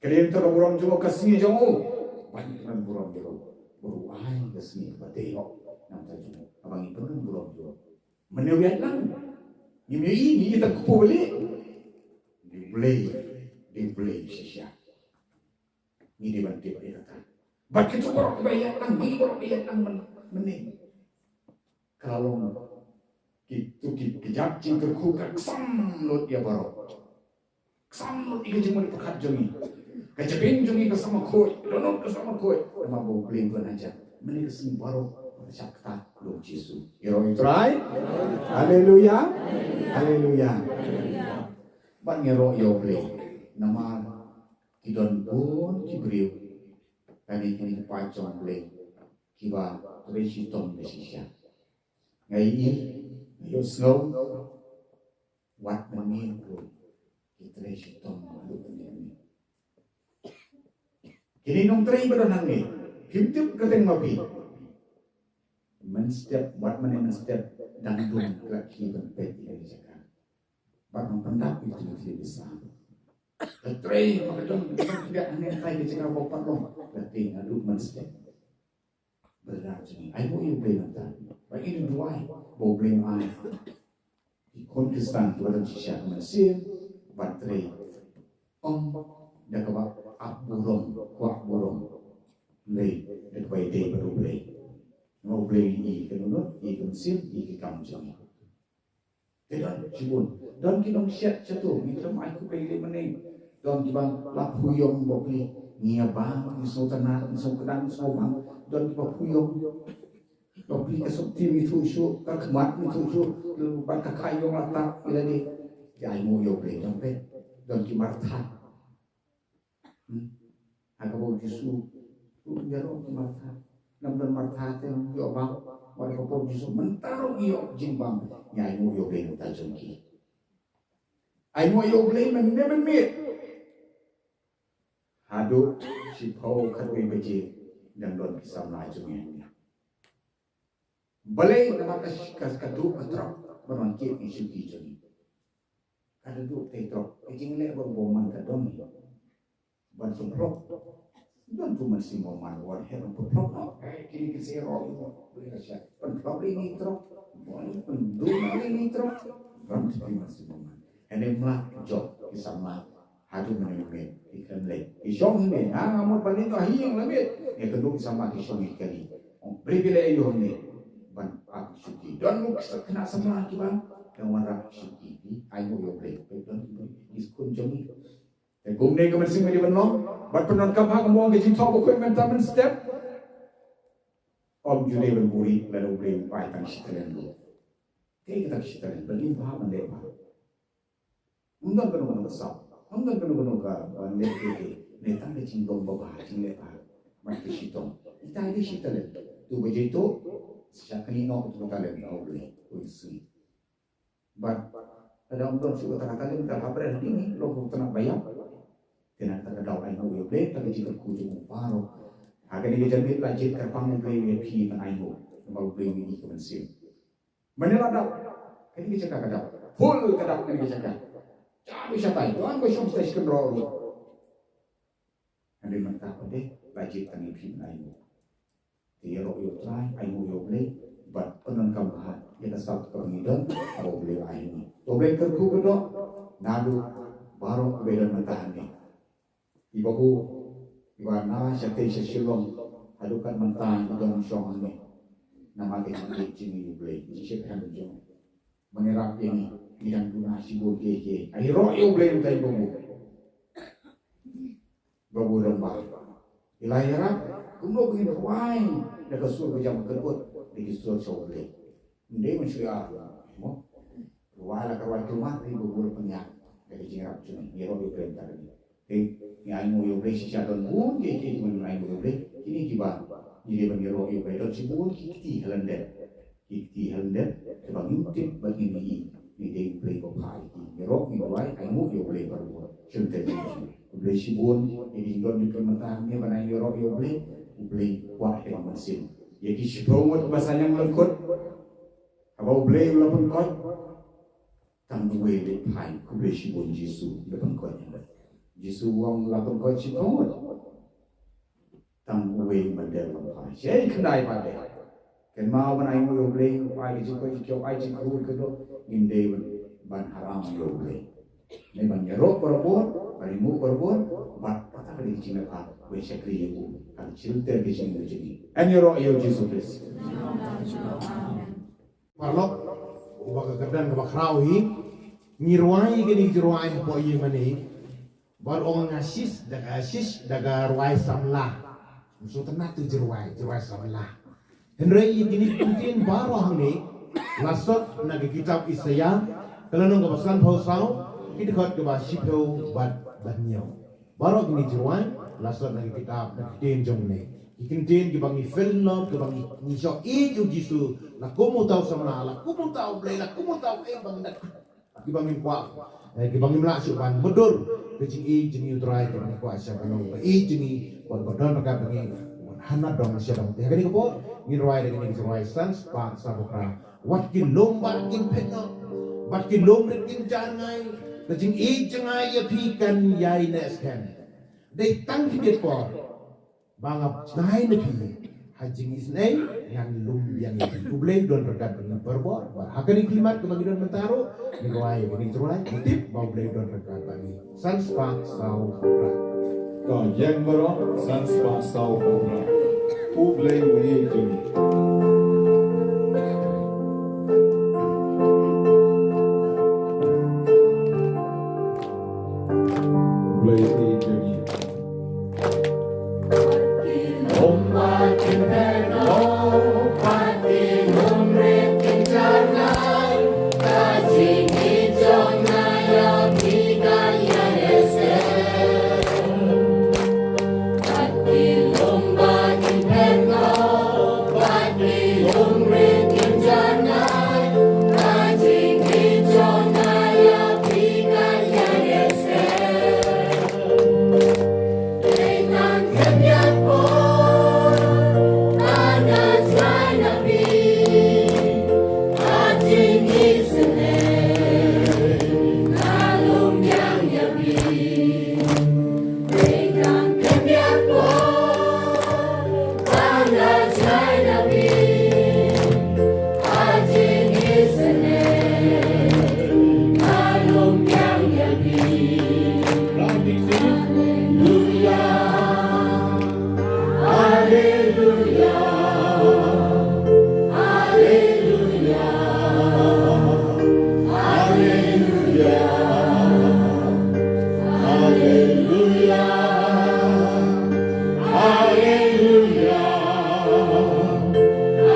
Ka dei ngan ta ka burom jong u, ka sngi jong u. Ban ngan burom jong u. Burom ai ka sngi ba dei ho. Ngan ta jong u. Abang ngi pynrang burom jong u. Mane u ïaid lang. Ngim ïohi, ngi ïa tang kpu bali. Dei Blei, dei Blei shisha. Ngi dei ban tip ïa kata. Bad kitu baroh kiba ïaid lang, ngi baroh kiba ïaid lang mane. Ka la long kitu ki kjat jingkyrkhu ka ksam lut ïa baroh. Ksam lut ïa ka jingmut pyrkhat jong ngi. Ka jabieng jong ngi ka sama khuid, dohnud ka sama khuid. Namar ba U Blei u don hajan. Mynne ka sngi baroh ka shah ktah da U Jisu. Ïaroh ïa U Trai. Haleluya. Haleluya. Bad ngi ïaroh ïa U Blei. Namar ki don bun ki briew. Kane kine ki paid jong U Blei. Kiba trei shitom da shisha. Nga ïohi, nga ïohsngew. Wat mynmiet ruh ki trei shitom haduh mynmiet. Kine nongtrei ba don hangne, phim tip kyrteng ma phi. Mynstep, wat mynne mynstep dang dum khlak ki ban peit ïa ka jaka. Bad nang pyndap ïa ki, ki, ki sa. Ka trei ma ka don, ka don khlak hangne, ka jaka ba pat long. Ka trei haduh mynstep. Brother jong ngi, ai nguh ïa U Blei mynta. Ba ngi duwai ba U Blei un ai ki khun Khristan kiba don shisha ka mynsiem ban trei. Ym da kaba ap burom, kwah burom. Hynrei da kaba ïadei bad U Blei. Namar U Blei u ïohi ka dohnud, u ïohi ka mynsiem, u ïohi ki kam jong ngi. Te don shibun. Don ki nongsiat shatu, ngi khlem ai khublei lei mynne. Don kiba la phuh ïong bapli. Ngi ïa bang, ngi sngewtynnat, ngi sngewkdang, ngi sngewbang. Don kiba phuh ïong bapli, ka sopti mithuh shuh, ka khmat mithuh shuh, bad ka kha ïong la tap ïa lade. Ïa ai nguh ïa U Blei, don peit. Don ki martha. Hmm. Ha kaba u Jisu u ïaroh ki Martha. Namar Martha te ïoh bang. Wat ha kaba u Jisu mynta ruh ïoh jingbam. Ngi ai nguh ïa U Blei na ka bynta jong ki. Ai nguh ïa U Blei mynne mynmiet. Haduh shiphew khatwei baje dang don ki samla jong ngi. Balei namar ka, ka, ka duh ka trok ban wan kit ïa ki shuki jong ngi. Ka duh te trok, ka jingleh bad u bymman ka don hi. Ban pynphlop. Don tu mynsiem bymman wan heh ban pynphlop noh. Eh, kine ki sero ïa u. Balei ka shah pynphlop lei ïa ki trok. Balei pynduh lei ïa ki trok. Don tu ki mynsiem bymman. Hynrei mlak jop ki samla. Haduh mynne mynmiet. Khlem leh. Ki shong hangne, nga nga mut ban leit noh ha ïing la miet. Nga kynduh ki samla ki shong ïa ki kali. Ong, balei phi leh ïa u hangne? Ban ap shuki. Don mut ki khynnah samla kiba dang wanrah shuki. Ai nguh ïa U Blei. Peit don kiba ki skul jong ngi. Te kumne ka mynsiem ka dei ban long. Bad pyndonkam ha ka mong ka jingthoh bakhuid mynta mynstep. Ym ju dei ban buhrieh lada U Blei u ai tang shi talent ruh. Kaei kata ka shi talent? Ban im bha, ban leh bha. Ym don kano kano ka sap. Ym don kano kano ka ban leh kaei kaei. Ne tang ka jinglong babha, jingleh bha. Bad ka shitom. Ita i dei shi talent. Tu ba jai tu, sa kane noh tu talent na U Blei. Ui sweet. Bad lada ym don shuh kata ka talent, ka hapdeng hadien long kum tnat ba ïap. Te na kata ka daw ai nguh ïa U Blei, kata ka jingkyrkhu jong u baroh. Ha kane ka janmiet la jied kyrpang U Blei ïa phi ban ai nguh. Namar U Blei u ïohi ka mynsiem. Mane la dap. Kane ka jaka ka dap. Full ka dap kane ka jaka. Jam shatai. Don ba shong shatai shi kynroh ruh. Hynrei mynta pat de la jied tang ïa phi ban ai nguh. Te ïaroh ïa U Trai, ai nguh ïa U Blei, bad pyndonkam bha ïa ka sap kaba ngi don, haba U Blei u ai ngi. To U Blei kyrkhu kyrdoh naduh baroh kiba don mynta hangne. I babu, iba na shatei sha Shillong haduh kat mynta i don shong hangne. Namar ka jingïeit jong ngi ïa U Blei, jingshit hem jong ngi. Ba ngi ïarap ïa ngi, ngi dang duna shibun kiei kiei. Ai ïaroh ïa U Blei mynta i babu. Babu Rangbah. I la ïarap kumno ba ngin rwai da ka sur ba jam ka kyrkhu, da ki sur sha U Blei. Ym dei ban shu ïa mo. Rwai la ka rwai kumne, i babu la pynïaid da ka jingïarap jong ngi. Ïaroh ïa U Blei mynta ka dei. Te ngi ai nguh ïa U Blei shisha, don bun kiei kiei kiba ngi ai nguh ïa U Blei. Kine kiba ngi dei ban ïaroh ïa U Blei, don shibun ki kti ha lyndet. Ki kti ha lyndet kiba ngim tip bad ngim ïohi. Ngi dei U Blei ba phah ïa ki. Ngi ïaroh, ngi duwai, ai nguh ïa U Blei barabor. Sha lyndet jong U Blei. Khublei shibun ïa ki jingdon jong phi mynta hangne ban ai ïaroh ïa U Blei. U Blei kwah ïa ka mynsiem. Ïa ki shiphew ngut ba sah ñianglyngkot, haba U Blei u la pynkoit, tang uwei u leit phai. Khublei shibun Jisu, u la pynkoit ïa u. Jisu u ong la pynkoit shiphew ngut, tang uwei u mynder lam phai. Shai khyndai pat de. Kynmaw ban ai nguh ïa U Blei, u ai ka jingkoit jingkhiah, u ai jingkyrkhu kyrdoh, ngim dei ban, ban haram ïa U Blei. Ngi ban ïaroh barabor, ban ai nguh barabor, bad kata ka dei ka jingleh bha ban shakri ïa u ha ka shilynter ka jingim jong ngi. Yn ïaroh ïa U Jisu Khrist. Paralok, uba ka kyrdan kaba khraw hi, ngi rwai kine ki jingrwai hapoh ïing mane. Baroh ong nga shish da ka, shish da ka rwai samla. Ym sngewtynnat tu jingrwai, jingrwai samla. Hynrei ïa kine ki ktien baroh hangne la sot na ka kitab Isaïah, ka lynnong kaba sanphew saw, ki dkhot kaba shiphew bad, bad hynñiew. Baroh kine ki jingrwai la sot na ka kitab, na ka ktien jong U Blei. Ki ktien kiba ngi feel love, kiba ngi, ngi shoh ïeit ïa U Jisu, la kum uta u samla, la kum uta U Blei, la kum uta u Ïing ba ngi dap. Kiba ngim kwah, eh, kiba ngim lah shuh ban mutdur ka jingïeit jong ngi ïa U Trai, kiba ngi kwah sha ban long ba ïeit jong ngi, ba, ba don ryngkat bad ngi, hana dong sha dong. Te ha kane ka por ngin rwai da kane ka jingrwai san spah saw phew phra. Wat ki lum bad kin phet noh, bad ki lum rit kin jar ngai, ka jingïeit jong nga ïa phi kan ïaineh skhem. Dei tang khyndiat por ba nga bnai na phi ha jingisynei, ngan lum biang ïa phi. U Blei u don ryngkat bad ngi barabor. Bad ha kane ka khyllipmat kaba ngi don mynta ruh, ngi rwai, ngi rwai, ngi tip ba U Blei u don ryngkat bad ngi. San spah saw phew phra. Ka ïeng baroh, san spah saw phew phra. U Blei u ïeit jong ngi. U Blei u ïeit jong ngi.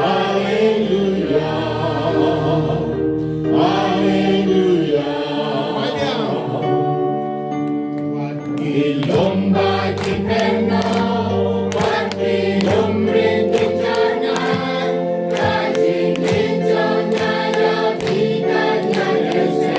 Haleluya. Haleluya. Wat ki lum ba ki pynnoh, wat ki lum rit ki janai, ka jingim jong nga ïa phi kan ïalehse.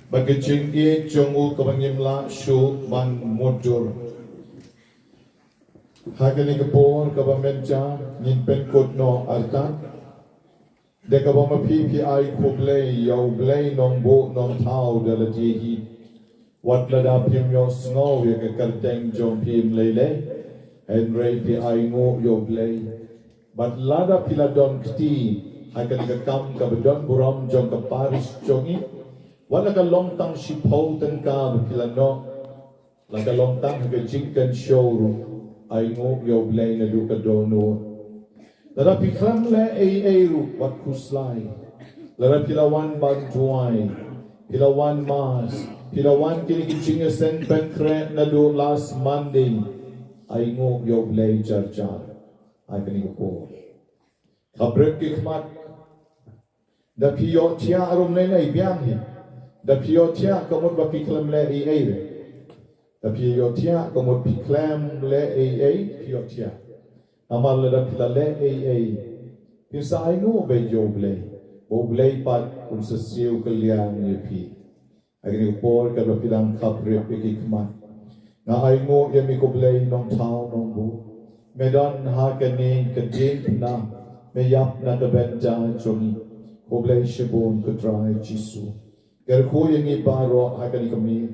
Ba ka jingïeit jong u kaba ngim lah shuh ban mutdur. Ha kane ka por kaba mynta ngin pynkut noh artat. Da kaba ma phi phi ai khublei ïa U Blei nongbuh nongthaw da lade hi. Wat lada phim ïohsngew ïa ka kyrteng jong phi lei lei, hynrei phi ainguh ïa U Blei. Bad lada phi la don kti ha kane ka kam kaba don burom jong ka parish jong ngi, wat la ka long tang shiphew tyngka ba phi la noh, la ka long tang ha ka jingkynshew ruh, ainguh ïa U Blei naduh ka dohnud. Lada phi khlem leh ei ei ruh wat khuslai. Lada phi la wan ban duwai, phi la wan mass, phi la wan kine ki jingïaseng pynkhreh naduh last Monday, ainguh ïa U Blei jar jar ha kane ka por. Khapbrip ki khmat. Da phi ïohthiah ruh ym lei lei biang hi. Da phi ïohthiah ka mut ba phi khlem leh ei ei re. Da phi ïohthiah ka mut phi khlem leh ei ei, phi ïohthiah. Namar lada phi la leh ei ei, phin sa ainguh beit ïa U Blei, ba U Blei pat un sa siew kylliang ïa phi. Ha kane ka por kaba phi dang khapbrip ïa ki khmat, nga ainguh ïa me ko Blei nongthaw nongbuh. Me don ha kane ka diengphna, me ïap na ka bynta jong ngi. Khublei shibun ko Trai Jisu. Kyrkhu ïa ngi baroh ha kane ka miet.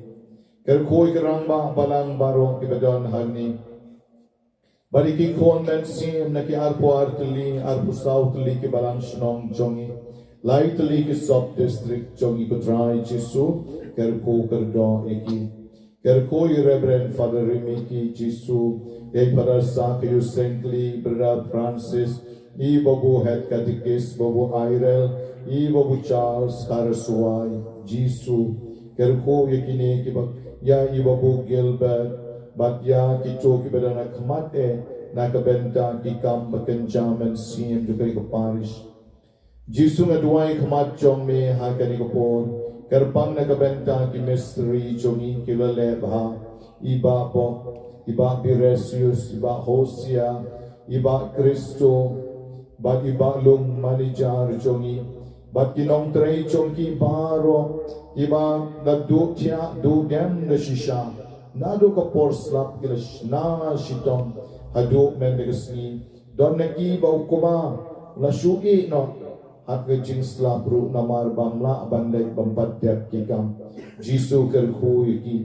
Kyrkhu ïa ki rangbah balang baroh kiba don hangne. Bad ïa ki khun mynsiem na ki arphew ar tylli, arphew saw tylli ki balang shnong jong ngi, lai tylli ki sub district jong ngi ko Trai Jisu, kyrkhu kyrdoh ïa ki. Kyrkhu ïa Reverend Father Rimiki Jisu, ïa Father Sakyu Sengkli, Brother Francis, i Babu Head Catechist, Babu Irel, I Babu Charles Kharaswai, Jisu, kyrkhu ïa kine kiba, ïa i Babu Gilbert, bad ïa kito kiba don ha khmat eh, na ka bynta ki kam ba kynja mynsiem jong kane ka parish. Jisu nga duwai khmat jong me ha kane ka por, kyrpang na ka bynta ki mistri jong ngi kiba la leh bha, i Bah Bok, i Bah Beresius, i Bah Hosea, i Bah Kristo, bad i Bah Lung manager jong ngi, bad ki nongtrei jong ki baroh, kiba la duh thiah duh dem da shisha, naduh ka por slap ki la shna shitom haduh mynta ka sngi. Don na ki ba u Kpa u la shu ïeh noh ha ka jingslap ruh namar bym lah ban leit ban pat dep ki kam. Jisu kyrkhu ïa ki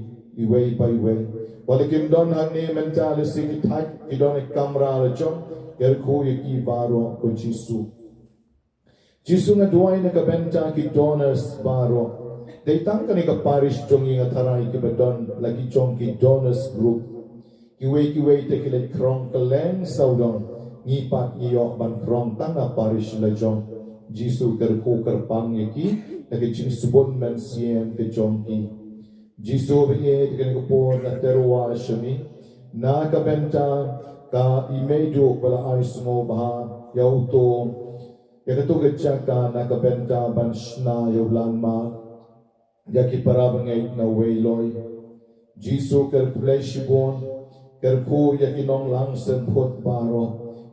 iwei pa iwei. Wat la kim don hangne mynta, lehse ki thait, ki don ha kamra la jong, kyrkhu ïa ki baroh ko Jisu. Jisu nga duwai na ka bynta ki donors baroh. Dei tang kane ka parish jong ngi nga tharai kiba don la ki jong ki donors group. Kiwei kiwei te ki leit khrong kylleng sawdong, ngi pat ngi ïoh ban khrong tang na parish la jong. Jisu kyrkhu kyrpang ïa ki na ka jingsbun mynsiem ka jong ki. Jisu ba ïeit, kane ka por nga tyrwa sha me na ka bynta ka i Meiduh ba la ai sngewbha ïa uto, ïa kato ka jaka na ka bynta ban shna ïa u langmar ïa ki para bangeit na Weiloi. Jisu kyrkhu, khublei shibun, kyrkhu ïa ki nonglang sngewthuh baroh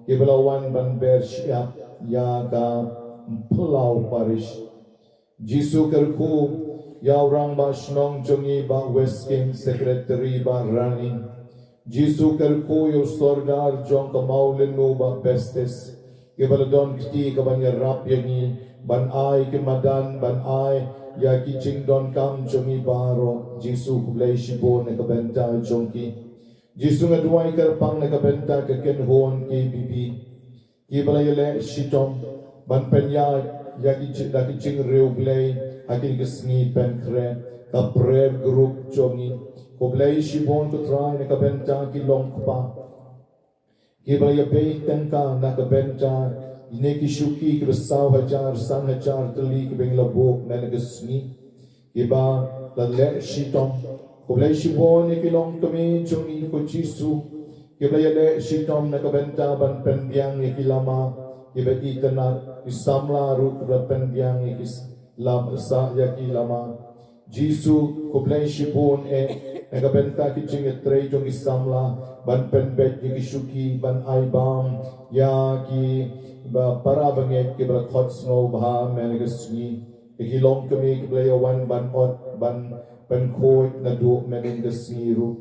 kiba la wan ban ber shyiap ïa ka Palau Parish. Jisu kyrkhu ïa u rangbah shnong jong ngi Bah Westkin, secretary Bah Rani. Jisu kyrkhu ïa u sordar jong ka Mawlynnai Bah Bestis, kiba la don kti ka ban ïarap ïa ngi ban ai ki madan, ban ai ïa ki jingdonkam jong ngi baroh. Jisu khublei shibun na ka bynta jong ki. Jisu nga duwai kyrpang na ka bynta ka kynhun K B B, kiba la ïaleh shitom ban pynïaid ïa ki ji-, da ki jingriewblei ha kine ki sngi pynkhreh, ka prayer group jong ngi. Khublei shibun ko Trai na ka bynta ki longkpa kiba la ïabei tyngka na ka bynta kine ki shuki kiba saw hajar san hajar tylli kiba ngi la buh mynne ka sngi, kiba la leh shitom. Khublei shibun ïa ki longkmie jong ngi ko Jisu, kiba la ïaleh shitom na ka bynta ban pynbiang ïa ki lama, kiba itynnad, ki samla ruh kiba la pynbiang ïa ki s-, lam-, sa ïa ki lama. Jisu khublei shibun eh na ka bynta ki jingïatrei jong ki samla ban pynbeit ïa ki shuki, ban ai bam ïa ki ba para bangeit kiba la khot sngewbha mynne ka sngi. Ïa ki longkmie kiba la ïawan ban ot ban pynkhuid naduh mynne ka sngi ruh.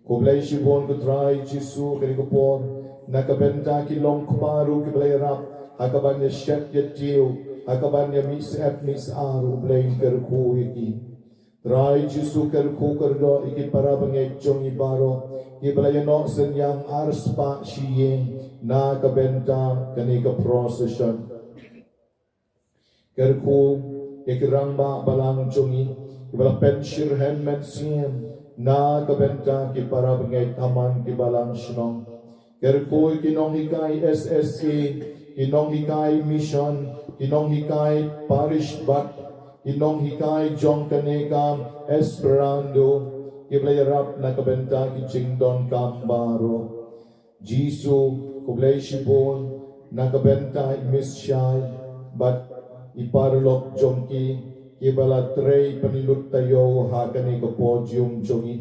Khublei shibun ko Trai Jisu, kane ka por na ka bynta ki longkpa ruh kiba la ïarap ha ka ban ïashet ïatiew, ha ka ban ïamih syep mih sah ruh, Blei kyrkhu ïa ki. Trai Jisu kyrkhu kyrdoh ïa ki para bangeit jong ngi baroh kiba la ïanoh synñiang arspah shi ïing na ka bynta kane ka procession. Kyrkhu ïa ki rangbah balang jong ngi kiba la pynshitrhem mynsiem na ka bynta ki para bangeit ha man ki balang shnong. Kyrkhu ïa ki nonghikai S S A, ki nonghikai mission, ki nonghikai parish bad ki nonghikai jong kane ka Esperando, kiba la ïarap na ka bynta ki jingdonkam baroh. Jisu, khublei shibun na ka bynta i Miss Shai bad i paralok jong ki, kiba la trei pynlut taïew ha kane ka podium jong ngi.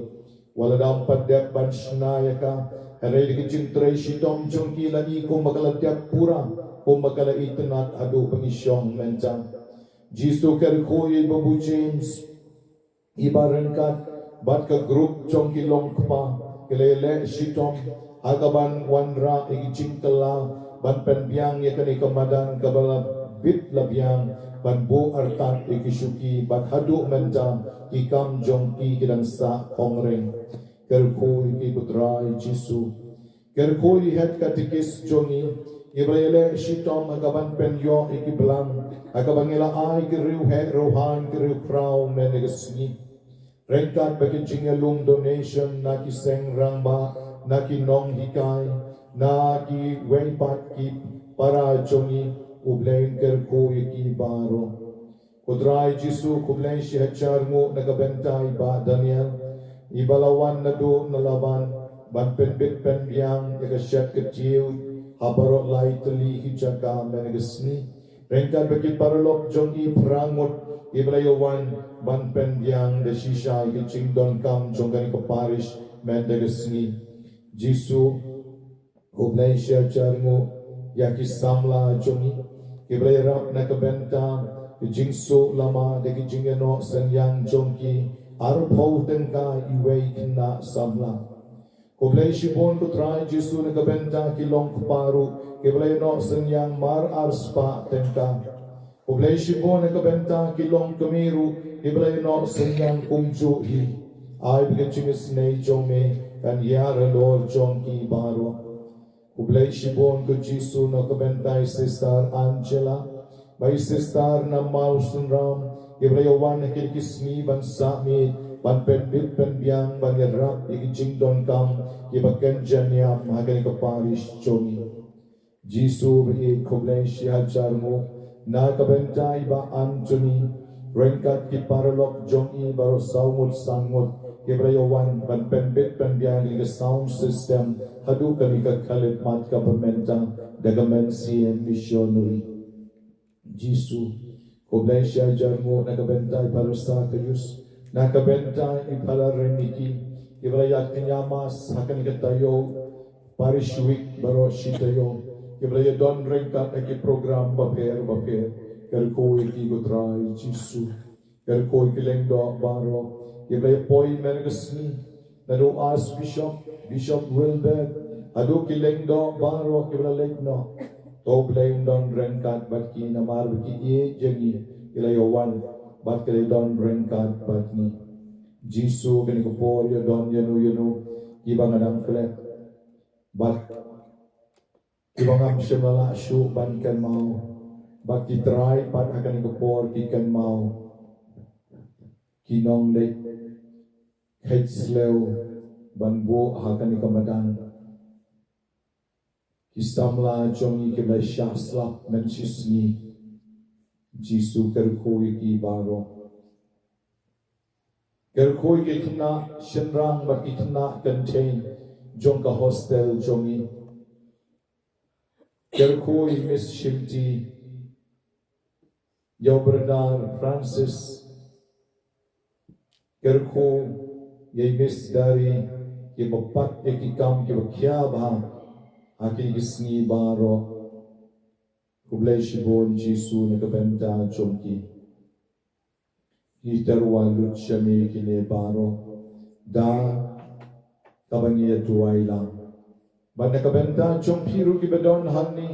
Wat la dang pat dep ban shna ïa ka, hynrei da ka jingtrei shitom jong ki la i kumba ka la dep pura, kumba ka la itynnad haduh ba ngi shong mynta. Jisu, kyrkhu ïa i Babu James, i Bah Ryngkat bad ka group jong ki longkpa, ki la ïaleh shitom ha ka ban wanrah ïa ki jingkylla ban pynbiang ïa kane ka madan kaba la bit la biang, ban buh artat ïa ki shuki bad haduh mynta ki kam jong ki ki dang sah khongryng. Kyrkhu ïa ki ko Trai Jisu. Kyrkhu ïa i head katekis jong ngi, iba la ïaleh shitom ha ka ban pynïoh ïa ki blang, ha kaba ngi la ai ki riewheh riewhaiñ ki riewkhraw mynne ka sngi. Ryngkat bad ki jingïalum donation na ki seng rangbah, na ki nonghikai, na kiwei pat ki para jong ngi, U Blei un kyrkhu ïa ki baroh. Ko Trai Jisu, khublei shihajar nguh na ka bynta i Bah Daniel, iba la wan naduh na Laban ban pynbit pynbiang ïa ka shet ka tiew ha baroh lai tylli ki jaka mynne ka sngi. Ryngkat bad ki paralok jong i phra ngut kiba la ïa wan ban pynbiang da shisha ïa ki jingdonkam jong kane ka parish mynne ka sngi. Jisu, khublei shihajar nguh ïa ki samla jong i kiba la ïarap na ka bynta ka jingsuh lama da ki jingïanoh synñiang jong ki, arphew tyngka iwei i khynnah samla. Khublei shibun ko Trai Jisu na ka bynta ki longkpa ruh kiba la ïanoh synñiang mar arspah tyngka. Khublei shibun na ka bynta ki longkmie ruh kiba la ïanoh synñiang kumjuh hi. Ai ba ka jingisynei jong me kan ïar halor jong ki baroh. Khublei shibun ko Jisu na ka bynta i Sister Angela bad i Sister Namau Sunram, kiba la ïa wan ha kine ki sngi ban sah miet, ban pynbit pynbiang, ban ïarap ïa ki jingdonkam kiba kynja niam ha kane ka parish jong i. Jisu ba ïeit, khublei shihajar nguh na ka bynta i Bah Anthony ryngkat ki paralok jong i baroh saw ngut san ngut kiba la ïa wan ban pynbit pynbiang ïa ka sound system haduh kane ka khyllipmat kaba mynta da ka mynsiem missionary. Jisu, khublei shihajar nguh na ka bynta i Pastor Kayus, na ka bynta i Pastor Remiki, kiba la ïa kñia mass ha kane ka taïew Parish Week baroh shi taïew, kiba la ïa don ryngkat ha ki program bapher bapher. Kyrkhu ïa ki ko Trai Jisu. Kyrkhu ïa ki lyngdoh baroh kiba la ïa poi mynne ka sngi, naduh Archbishop, Bishop Wilbert, haduh ki lyngdoh baroh kiba la leit noh. To Blei un don ryngkat bad ki namar ba ki ïeit ïa ngi, ki la ïa wan bad ki la ïa don ryngkat bad ngi. Jisu, kane ka por ïa don ïano ïano kiba nga dang klet bad kiba ngam shym la lah shuh ban kynmaw, bad ki trai pat ha kane ka por ki kynmaw, ki nongleit kheit slem ban buh ha kane ka madan. Ki samla jong ngi kiba la shah slap mynshisngi. Jisu, kyrkhu ïa ki baroh. Kyrkhu ïa ki khynnah shynrang bad ki khynnah kynthei jong ka hostel jong ngi. Kyrkhu ïa i Miss Shimti, ïa u Brother Francis. Kyrkhu ïa i Miss Dari, kiba pat ïa ki kam kiba khia bha ha kine ki sngi baroh. Khublei shibun Jisu na ka bynta jong ki. Ngi tyrwa lut sha me kine baroh da kaba ngi ïa duwai lang. Bad na ka bynta jong phi ruh kiba don hangne,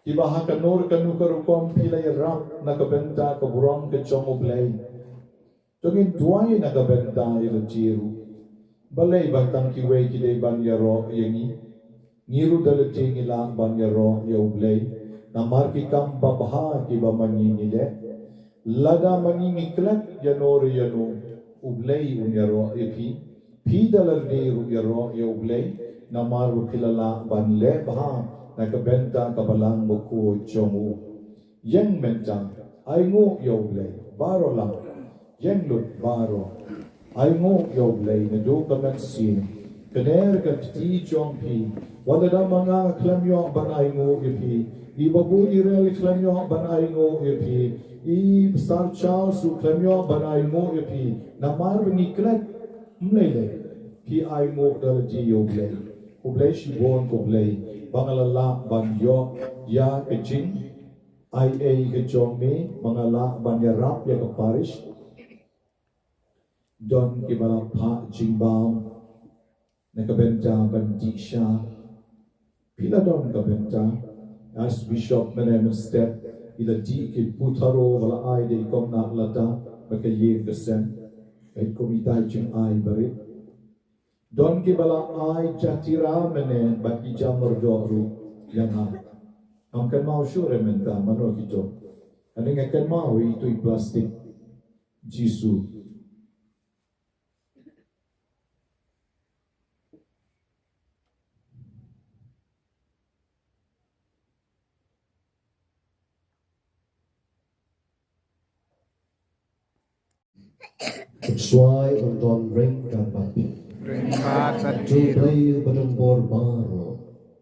kiba ha kano kano ka rukom phi la ïarap na ka bynta ka burom ka jong U Blei. To ngin duwai na ka bynta ïa lade ruh. Balei ba tang kiwei ki dei ban ïaroh ïa ngi? Ngi ruh da lade ngi lah ban ïaroh ïa U Blei namar ki kam babha kiba ma ngi ngi leh. Lada ma ngi ngi klet ïano re ïano, U Blei un ïaroh ïa phi. Phi da lade ruh ïaroh ïa U Blei namar ba phi la lah ban leh bha na ka bynta ka balang bakhuid jong u. Ïeng mynta, ainguh ïa U Blei baroh lang. Ïeng lut baroh. Ainguh ïa U Blei naduh ka mynsiem. Kner ka kti jong phi. Wat lada ma nga khlem ïoh ban ainguh ïa phi, i Babu Irel khlem ïoh ban ainguh ïa phi, i Pastor Charles u khlem ïoh ban ainguh ïa phi. Namar ba ngi klet, ym lei lei. Phi ainguh da lade ïa U Blei. Khublei shibun ko Blei ba nga la lah ban ïoh ïa ka jing ai ei ka jong me, ba nga lah ban ïarap ïa ka parish. Don kiba la phah jingbam na ka bynta ban dih sha. Phi la don ka bynta. Archbishop mynne mynstep i la dih ki putharo ba la ai da i Kong Nahlata bad ka ïing ka sem. Ka kum itai jingai barit. Don kiba la ai jatira mynne bad ki jamyrdoh ruh ïa nga. Ngam kynmaw shuh re mynta mano kito. Hangne nga kynmaw ïa itu i plastik. Jisu. Shuwa un don ryngkat bad phi. Ryngkat bad phi. Jong phi ba don bor baroh.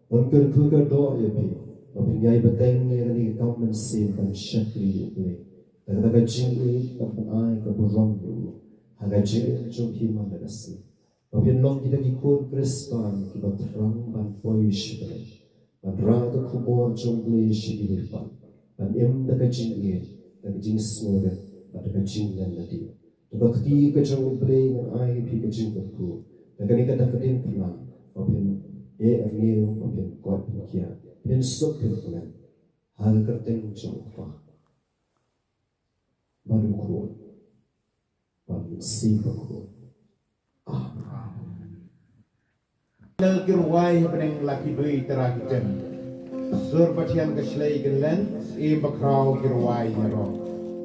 Un kyrkhu kyrdoh ïa phi. Ba phin ïai bteng ïa kane ka kam mynsiem ban shakri ïa u Blei. Da kata ka jingïeit ban ai ka burom ïa u. Ha ka jingim jong phi man la ka sngi. Ba phin long kita ki khun Khristan kiba thrang ban poi sha Blei. Ban rah ka khubor jong u Blei sha kiwei pat. Ban im da ka jingïeit, da ka jingsngewrit, bad da ka jinglen lade. To ka kti ka jong u Blei ngan ai ïa phi ka jingkyrkhu. Da kane ka dak ka diengphna, ba phin ïeh ïa u, ba phin koit phin khiah. Phin suk phin kmen. Ha ka kyrteng jong u Kpa. Bad u Khun. Bad u Mynsiem Bakhuid. Amen. Nang ki rwai hapdeng la ki dui tara ki tem. Sur pathiang ka shlei ka leng, im bakhraw ki rwai ïaroh.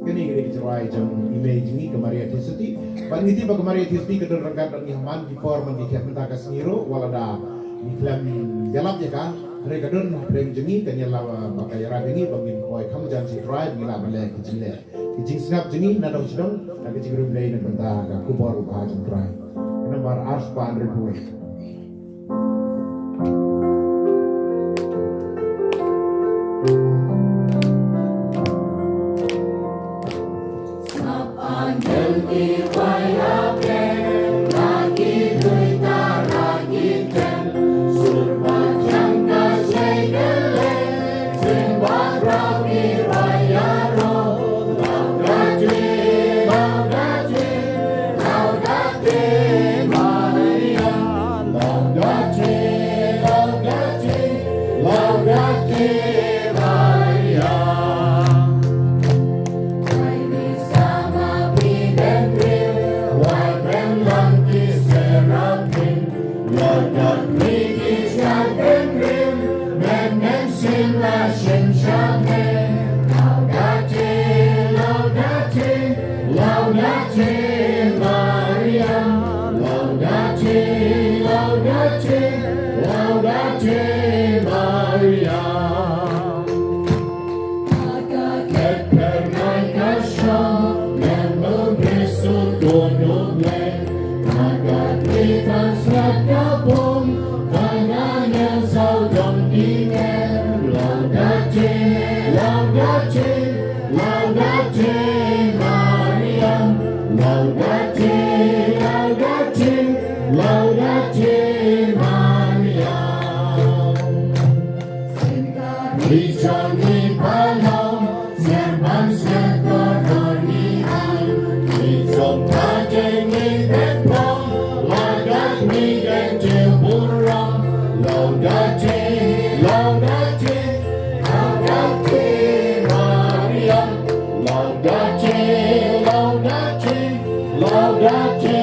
Kane ka dei ka rwai jong i mei jong ngi ka Maria Theisotti. Bad ngi tip ba ka Maria Theisotti ka don ryngkat bad ngi ha man ki por man ki khet mynta ka sngi ruh, wat la da ngi khlem ïalap ïa ka. Hynrei ka don hapdeng jong ngi, kan ïalam ba ka ïarap ïa ngi ba ngin poi kham jan sha u Trai ba ngin lah ban leh ki jingleh, ki jingsngap jong ngi na dong sha dong, na ka jingrim Blei na ka bynta ka khubor u bha jong u Trai. Ka nambar arspah hynriewphew wei. Sngap angel ki rwai ha pdeng la ki dui tara ki tem. Sur pathiang ka shlei ka leng, im bakhraw ki rwai ïaroh. Laudate, laudate, laudate Maria. Laudate, laudate, laudate Maria. Ai mi sama phi bynriew, wat bynlang ki seraphim. Laudate ki shad bynriew, men men shim la shim sha me. Laudate, laudate, laudate Maria. Laudate, laudate, laudate Maria. Ka khet phyrnai ka shong, lem u Jisu Khun u Blei. Ka khet phyrnai ka shong, ka pom, ka nang ïa sawdong ki ngen. Laudate, laudate, laudate Maria. Laudate, laudate, laudate Maria. Sngewbha ri jong ngi ba long, sngewbha sngewbha ri jong ngi ba long. Ri jong ka jong ngi ba long, la ka jong ngi ka jingburom. Laudate, laudate, laudate Maria. Laudate, laudate, laudate